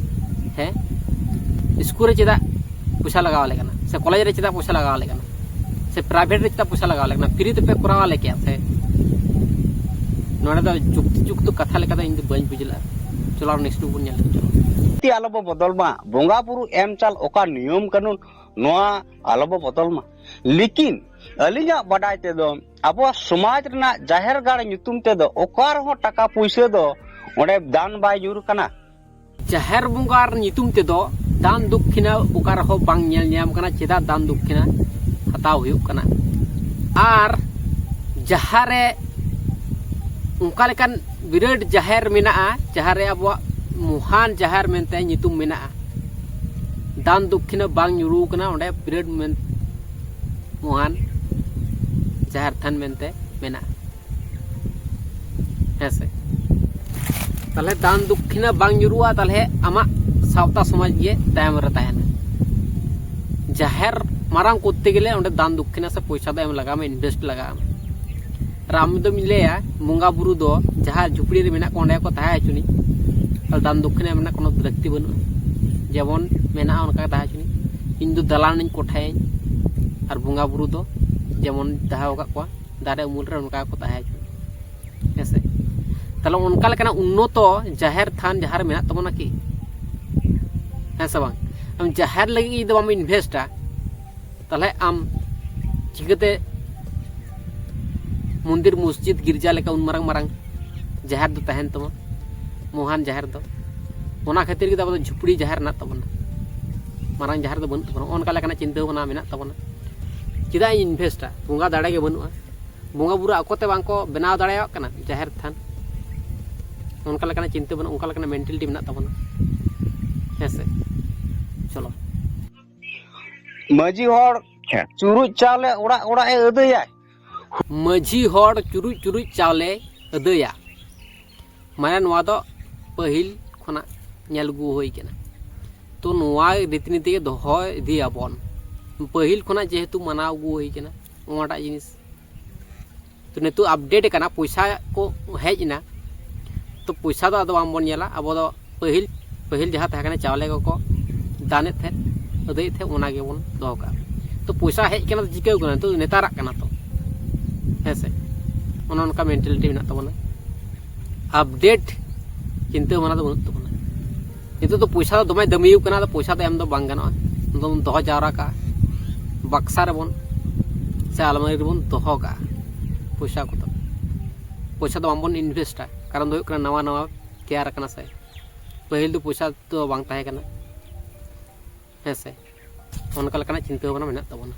ᱦᱮᱸ, ᱥᱠᱩᱞ ᱨᱮ ᱪᱮᱫᱟᱜ ᱯᱚᱭᱥᱟ ᱞᱟᱜᱟᱣ ᱟᱞᱮ ᱠᱟᱱᱟ, ᱥᱮ ᱠᱚᱞᱮᱡᱽ ᱨᱮ ᱪᱮᱫᱟᱜ ᱯᱚᱭᱥᱟ ᱞᱟᱜᱟᱣ ᱟᱞᱮ ᱠᱟᱱᱟ, ᱥᱮ ᱯᱨᱟᱭᱵᱷᱮᱴ ᱨᱮ ᱪᱮᱫᱟᱜ ᱯᱚᱭᱥᱟ ᱞᱟᱜᱟᱣ ᱟᱞᱮ ᱠᱟᱱᱟ? ᱯᱷᱨᱤ ᱛᱮᱯᱮ ᱠᱚᱨᱟᱣ ᱟᱞᱮ ᱠᱮᱭᱟ ᱥᱮ᱾ ᱱᱚᱰᱮ ᱫᱚ ᱡᱩᱠᱛᱤ ᱡᱩᱠᱛᱚ ᱠᱟᱛᱷᱟ ᱞᱮᱠᱟ ᱫᱚ ᱤᱧ ᱫᱚ ᱵᱟᱹᱧ ᱵᱩᱡᱽ ᱞᱮᱫᱼᱟ᱾ ᱪᱚᱞᱚ ᱟᱨ ᱱᱮᱠᱥᱴ ᱵᱚᱱ ᱧᱮᱞ ᱞᱮᱜᱮ, ᱪᱚᱞᱚ᱾ ᱱᱤᱛᱤ ᱟᱞᱚ ᱵᱚ ᱵᱚᱫᱚᱞ ᱢᱟ, ᱵᱚᱸᱜᱟ ᱵᱩᱨᱩ ᱮᱢ ᱪᱟᱞ ᱚᱠᱟ ᱱᱤᱭᱚᱢ ᱠᱟᱹᱱᱩᱱ, ᱱᱚᱣᱟ ᱟᱞᱚ ᱵᱚ ᱵᱚᱫᱚᱞ ᱢᱟ᱾ ᱞᱮᱠᱤᱱ ᱟᱹᱞᱤᱧᱟᱜ ᱵᱟᱰᱟᱭ ᱛᱮᱫᱚ ᱟᱵᱚᱣᱟᱜ ᱥᱚᱢᱟᱡᱽ ᱨᱮᱱᱟᱜ ᱡᱟᱦᱮᱨ ᱜᱟᱲ ᱧᱩᱛᱩᱢ ᱛᱮᱫᱚ ᱚᱠᱟ ᱨᱮᱦᱚᱸ ᱴᱟᱠᱟ ᱯᱩᱭᱥᱟᱹ ᱫᱚ ᱚᱸᱰᱮ ᱫᱟᱱ ᱵᱟᱭ ᱧᱩᱨ ᱠᱟᱱᱟ᱾ ᱡᱟᱦᱮᱨ ᱵᱚᱸᱜᱟ ᱧᱩᱛᱩᱢ ᱛᱮᱫᱚ ᱫᱟᱱ ᱫᱚᱠᱠᱷᱤᱱᱟ ᱚᱠᱟ ᱨᱮᱦᱚᱸ ᱵᱟᱝ ᱧᱮᱞ ᱧᱟᱢ ᱠᱟᱱᱟ᱾ ᱪᱮᱫᱟᱜ ᱫᱟᱱ ᱫᱚᱠᱠᱷᱤᱱᱟ ᱦᱟᱛᱟᱣ ᱦᱩᱭᱩᱜ ᱠᱟᱱᱟ? ᱟᱨ ᱡᱟᱦᱟᱸ ᱨᱮ ᱚᱱᱠᱟ ᱞᱮᱠᱟᱱ ᱵᱤᱨᱟᱴ ᱡᱟᱦᱮᱨ ᱢᱮᱱᱟᱜᱼᱟ, ᱡᱟᱦᱟᱸ ᱨᱮ ᱟᱵᱚᱣᱟᱜ ᱢᱚᱦᱟᱱ ᱡᱟᱦᱮᱨ ᱢᱮᱱᱛᱮ ᱧᱩᱛᱩᱢ ᱢᱮᱱᱟᱜᱼᱟ, ᱫᱟᱱ ᱫᱚᱠᱠᱷᱤᱱᱟ ᱵᱟᱝ ᱧᱩᱨᱩ ᱠᱟᱱᱟ, ᱚᱸᱰᱮ ᱵᱤᱨᱟᱴ ᱢᱮᱱ ᱢᱚᱦᱟᱱ ᱡᱟᱦᱮᱨ ᱛᱷᱟᱱ ᱢᱮᱱᱛᱮ ᱢᱮᱱᱟᱜᱼᱟ᱾ ᱦᱮᱸ ᱥᱮ? ᱛᱟᱦᱚᱞᱮ ᱫᱟᱱ ᱫᱚᱠᱠᱷᱤᱱᱟ ᱵᱟᱝ ᱧᱩᱨᱩᱜᱼᱟ, ᱛᱟᱦᱚᱞᱮ ᱟᱢᱟᱜ ᱥᱟᱶᱛᱟ ᱥᱚᱢᱟᱡᱽ ᱜᱮ ᱛᱟᱭᱚᱢ ᱨᱮ ᱛᱟᱦᱮᱱᱟ᱾ ᱡᱟᱦᱮᱨ ᱢᱟᱨᱟᱝ ᱠᱚᱨᱛᱮ ᱜᱮᱞᱮ ᱚᱸᱰᱮ ᱫᱟᱱ ᱫᱚᱠᱠᱷᱤᱱᱟ ᱥᱮ ᱯᱚᱭᱥᱟ ᱫᱚ ᱮᱢ ᱞᱟᱜᱟᱣ ᱢᱮ, invest ᱞᱟᱜᱟᱣ ᱢᱮ᱾ ᱟᱨ ᱟᱢ ᱫᱚᱢ ᱞᱟᱹᱭᱟ ᱵᱚᱸᱜᱟ ᱵᱩᱨᱩ ᱫᱚ ᱡᱟᱦᱟᱸ ᱡᱷᱩᱯᱲᱤ ᱨᱮ ᱢᱮᱱᱟᱜ ᱠᱚᱣᱟ ᱚᱸᱰᱮ ᱠᱚ ᱛᱟᱦᱮᱸ ᱦᱚᱪᱚᱱᱤᱡ, ᱛᱟᱦᱚᱞᱮ ᱫᱟᱱ ᱫᱚᱠᱠᱷᱤᱱᱟ ᱮᱢ ᱨᱮᱱᱟᱜ ᱠᱳᱱᱳ ᱞᱟᱹᱠᱛᱤ ᱵᱟᱹᱱᱩᱜᱼᱟ᱾ ᱡᱮᱢᱚᱱ ᱢᱮᱱᱟᱜᱼᱟ ᱚᱱᱠᱟ ᱜᱮ ᱛᱟᱦᱮᱸ ᱦᱚᱪᱚᱱᱤᱡ᱾ ᱤᱧ ᱫᱚ ᱫᱟᱞᱟᱱᱤᱧ ᱠᱚᱴᱷᱟᱭᱟᱹᱧ, ᱟᱨ ᱵᱚᱸᱜᱟ ᱵᱩᱨᱩ ᱫᱚ ᱡᱮᱢᱚᱱ ᱫᱚᱦᱚ ᱟᱠᱟᱫ ᱠᱚᱣᱟ ᱫᱟᱨᱮ ᱩᱢᱩᱞ ᱨᱮ, ᱚᱱᱠᱟ ᱜᱮᱠᱚ ᱛᱟᱦᱮᱸ ᱦᱚᱪᱚᱱᱤᱡ᱾ ᱦᱮᱸ ᱥᱮ? ᱛᱟᱦᱚᱞᱮ ᱚᱱᱠᱟ ᱞᱮᱠᱟᱱᱟᱜ ᱩᱱᱱᱚᱛᱚ ᱡᱟᱦᱮᱨ ᱛᱷᱟᱱ ᱡᱟᱦᱟᱸ ᱨᱮ ᱢᱮᱱᱟᱜ ᱛᱟᱵᱚᱱᱟ ᱠᱤ? ᱦᱮᱸ ᱥᱮ ᱵᱟᱝ? ᱟᱢ ᱡᱟᱦᱮᱨ ᱞᱟᱹᱜᱤᱫ ᱡᱩᱫᱤ ᱵᱟᱢ invest ᱟ, ᱛᱟᱦᱚᱞᱮ ᱟᱢ ᱪᱤᱠᱟᱹᱛᱮ ᱢᱚᱱᱫᱤᱨ, ᱢᱚᱥᱡᱤᱫ, ᱜᱤᱨᱡᱟ ᱞᱮᱠᱟ ᱩᱱ ᱢᱟᱨᱟᱝ ᱢᱟᱨᱟᱝ ᱡᱟᱦᱮᱨ ᱫᱚ ᱛᱟᱦᱮᱱ ᱛᱟᱢᱟ, ᱢᱚᱦᱟᱱ ᱡᱟᱦᱮᱨ ᱫᱚ? ᱚᱱᱟ ᱠᱷᱟᱹᱛᱤᱨ ᱜᱮ ᱟᱵᱚ ᱫᱚ ᱡᱷᱩᱯᱲᱤ ᱡᱟᱦᱮᱨ ᱢᱮᱱᱟᱜ ᱛᱟᱵᱚᱱᱟ, ᱢᱟᱨᱟᱝ ᱡᱟᱦᱮᱨ ᱫᱚ ᱵᱟᱹᱱᱩᱜ ᱛᱟᱵᱚᱱᱟ᱾ ᱚᱱᱠᱟ ᱞᱮᱠᱟᱱᱟᱜ ᱪᱤᱱᱛᱟᱹ ᱵᱷᱟᱵᱽᱱᱟ ᱢᱮᱱᱟᱜ ᱛᱟᱵᱚᱱᱟ᱾ ᱪᱮᱫᱟᱜ ᱤᱧ invest ᱟ? ᱵᱚᱸᱜᱟ ᱫᱟᱲᱮ ᱜᱮ ᱵᱟᱹᱱᱩᱜᱼᱟ, ᱵᱚᱸᱜᱟ ᱵᱩᱨᱩ ᱟᱠᱚ ᱛᱮ ᱵᱟᱝ ᱠᱚ ᱵᱮᱱᱟᱣ ᱫᱟᱲᱮᱭᱟᱜ ᱠᱟᱱᱟ ᱡᱟᱦᱮᱨ ᱛᱷᱟᱱ᱾ ᱚᱱᱠᱟ ᱞᱮᱠᱟᱱᱟᱜ ᱪᱤᱱᱛᱟᱹ ᱵᱷᱟᱵᱽᱱᱟ, ᱚᱱᱠᱟ ᱞᱮᱠᱟᱱᱟᱜ mentality ᱢᱮᱱᱟᱜ ᱛᱟᱵᱚᱱᱟ᱾ ᱦᱮᱸ ᱥᱮ? ᱪᱚᱞᱚ᱾ ᱢᱟᱹᱡᱷᱤ ᱦᱚᱲ ᱪᱩᱨᱩᱡ ᱪᱟᱣᱞᱮ ᱚᱲᱟᱜ ᱚᱲᱟᱜ ᱮ ᱟᱹᱫᱟᱹᱭᱟᱭ᱾ ᱢᱟᱹᱡᱷᱤ ᱦᱚᱲ ᱪᱩᱨᱩᱡ ᱪᱩᱨᱩᱡ ᱪᱟᱣᱞᱮ ᱟᱹᱫᱟᱹᱭᱟ, ᱢᱟᱱᱮ ᱱᱚᱣᱟ ᱫᱚ ᱯᱟᱹᱦᱤᱞ ᱠᱷᱚᱱᱟᱜ ᱧᱮᱞ ᱟᱹᱜᱩ ᱦᱩᱭ ᱠᱟᱱᱟ᱾ ᱛᱚ ᱱᱚᱣᱟ ᱨᱤᱛᱤ ᱱᱤᱛᱤ ᱜᱮ ᱫᱚᱦᱚ ᱤᱫᱤᱭᱟᱵᱚᱱ, ᱯᱟᱹᱦᱤᱞ ᱠᱷᱚᱱᱟᱜ ᱡᱮᱦᱮᱛᱩ ᱢᱟᱱᱟᱣ ᱟᱹᱜᱩ ᱦᱩᱭ ᱠᱟᱱᱟ ᱱᱚᱣᱟᱴᱟᱜ ᱡᱤᱱᱤᱥ᱾ ᱛᱚ ᱱᱤᱛᱚᱜ update ᱠᱟᱱᱟ, ᱯᱚᱭᱥᱟ ᱠᱚ ᱦᱮᱡ ᱮᱱᱟ, ᱛᱚ ᱯᱚᱭᱥᱟ ᱫᱚ ᱟᱫᱚ ᱵᱟᱝᱵᱚᱱ ᱧᱮᱞᱟ᱾ ᱟᱵᱚ ᱫᱚ ᱯᱟᱹᱦᱤᱞ, ᱯᱟᱹᱦᱤᱞ ᱡᱟᱦᱟᱸ ᱛᱟᱦᱮᱸ ᱠᱟᱱᱟ, ᱪᱟᱣᱞᱮ ᱠᱚᱠᱚ ᱫᱟᱱᱮᱫ ᱛᱟᱦᱮᱸᱫ, ᱟᱹᱫᱟᱹᱭᱮᱫ ᱛᱟᱦᱮᱸᱫ, ᱚᱱᱟ ᱜᱮᱵᱚᱱ ᱫᱚᱦᱚ ᱠᱟᱜᱼᱟ᱾ ᱛᱚ ᱯᱚᱭᱥᱟ ᱦᱮᱡ ᱠᱟᱱᱟ, ᱛᱚ ᱪᱤᱠᱟᱹᱣ ᱠᱟᱱᱟ? ᱱᱤᱛᱚᱜ ᱱᱮᱛᱟᱨᱟᱜ ᱠᱟᱱᱟ ᱛᱚ, ᱦᱮᱸ ᱥᱮ? ᱚᱱᱮ ᱚᱱᱠᱟ mentality ᱢᱮᱱᱟᱜ ᱛᱟᱵᱚᱱᱟ᱾ Update ᱪᱤᱱᱛᱟᱹ ᱵᱷᱟᱵᱽᱱᱟ ᱫᱚ ᱵᱟᱹᱱᱩᱜ ᱛᱟᱵᱚᱱᱟ᱾ ᱱᱤᱛᱚᱜ ᱫᱚ ᱯᱚᱭᱥᱟ ᱫᱚ ᱫᱚᱢᱮ ᱫᱟᱹᱢᱤᱭᱟᱹ ᱠᱟᱱᱟ, ᱟᱫᱚ ᱯᱚᱭᱥᱟ ᱫᱚ ᱮᱢ ᱫᱚ ᱵᱟᱝ ᱜᱟᱱᱚᱜᱼᱟ᱾ ᱚᱱᱟ ᱫᱚᱵᱚᱱ ᱫᱚᱦᱚ ᱡᱟᱣᱨᱟ ᱠᱟᱜᱼᱟ, ᱵᱟᱠᱥᱟ ᱨᱮᱵᱚᱱ ᱥᱮ ᱟᱞᱢᱟᱨᱤ ᱨᱮᱵᱚᱱ ᱫᱚᱦᱚ ᱠᱟᱜᱼᱟ ᱯᱚᱭᱥᱟ ᱠᱚᱫᱚ᱾ ᱯᱚᱭᱥᱟ ᱫᱚ ᱵᱟᱝᱵᱚᱱ invest ᱟ, ᱠᱟᱨᱚᱱ ᱫᱚ ᱦᱩᱭᱩᱜ ᱠᱟᱱᱟ ᱱᱟᱣᱟ ᱱᱟᱣᱟ ᱛᱮᱭᱟᱨ ᱟᱠᱟᱱᱟ ᱥᱮ᱾ ᱯᱟᱹᱦᱤᱞ ᱫᱚ ᱯᱚᱭᱥᱟ ᱫᱚ ᱵᱟᱝ ᱛᱟᱦᱮᱸ ᱠᱟᱱᱟ, ᱦᱮᱸ ᱥᱮ? ᱚᱱᱠᱟ ᱞᱮᱠᱟᱱᱟᱜ ᱪᱤᱱᱛᱟᱹ ᱵᱷᱟᱵᱽᱱᱟ ᱢᱮᱱᱟᱜ ᱛᱟᱵᱚᱱᱟ᱾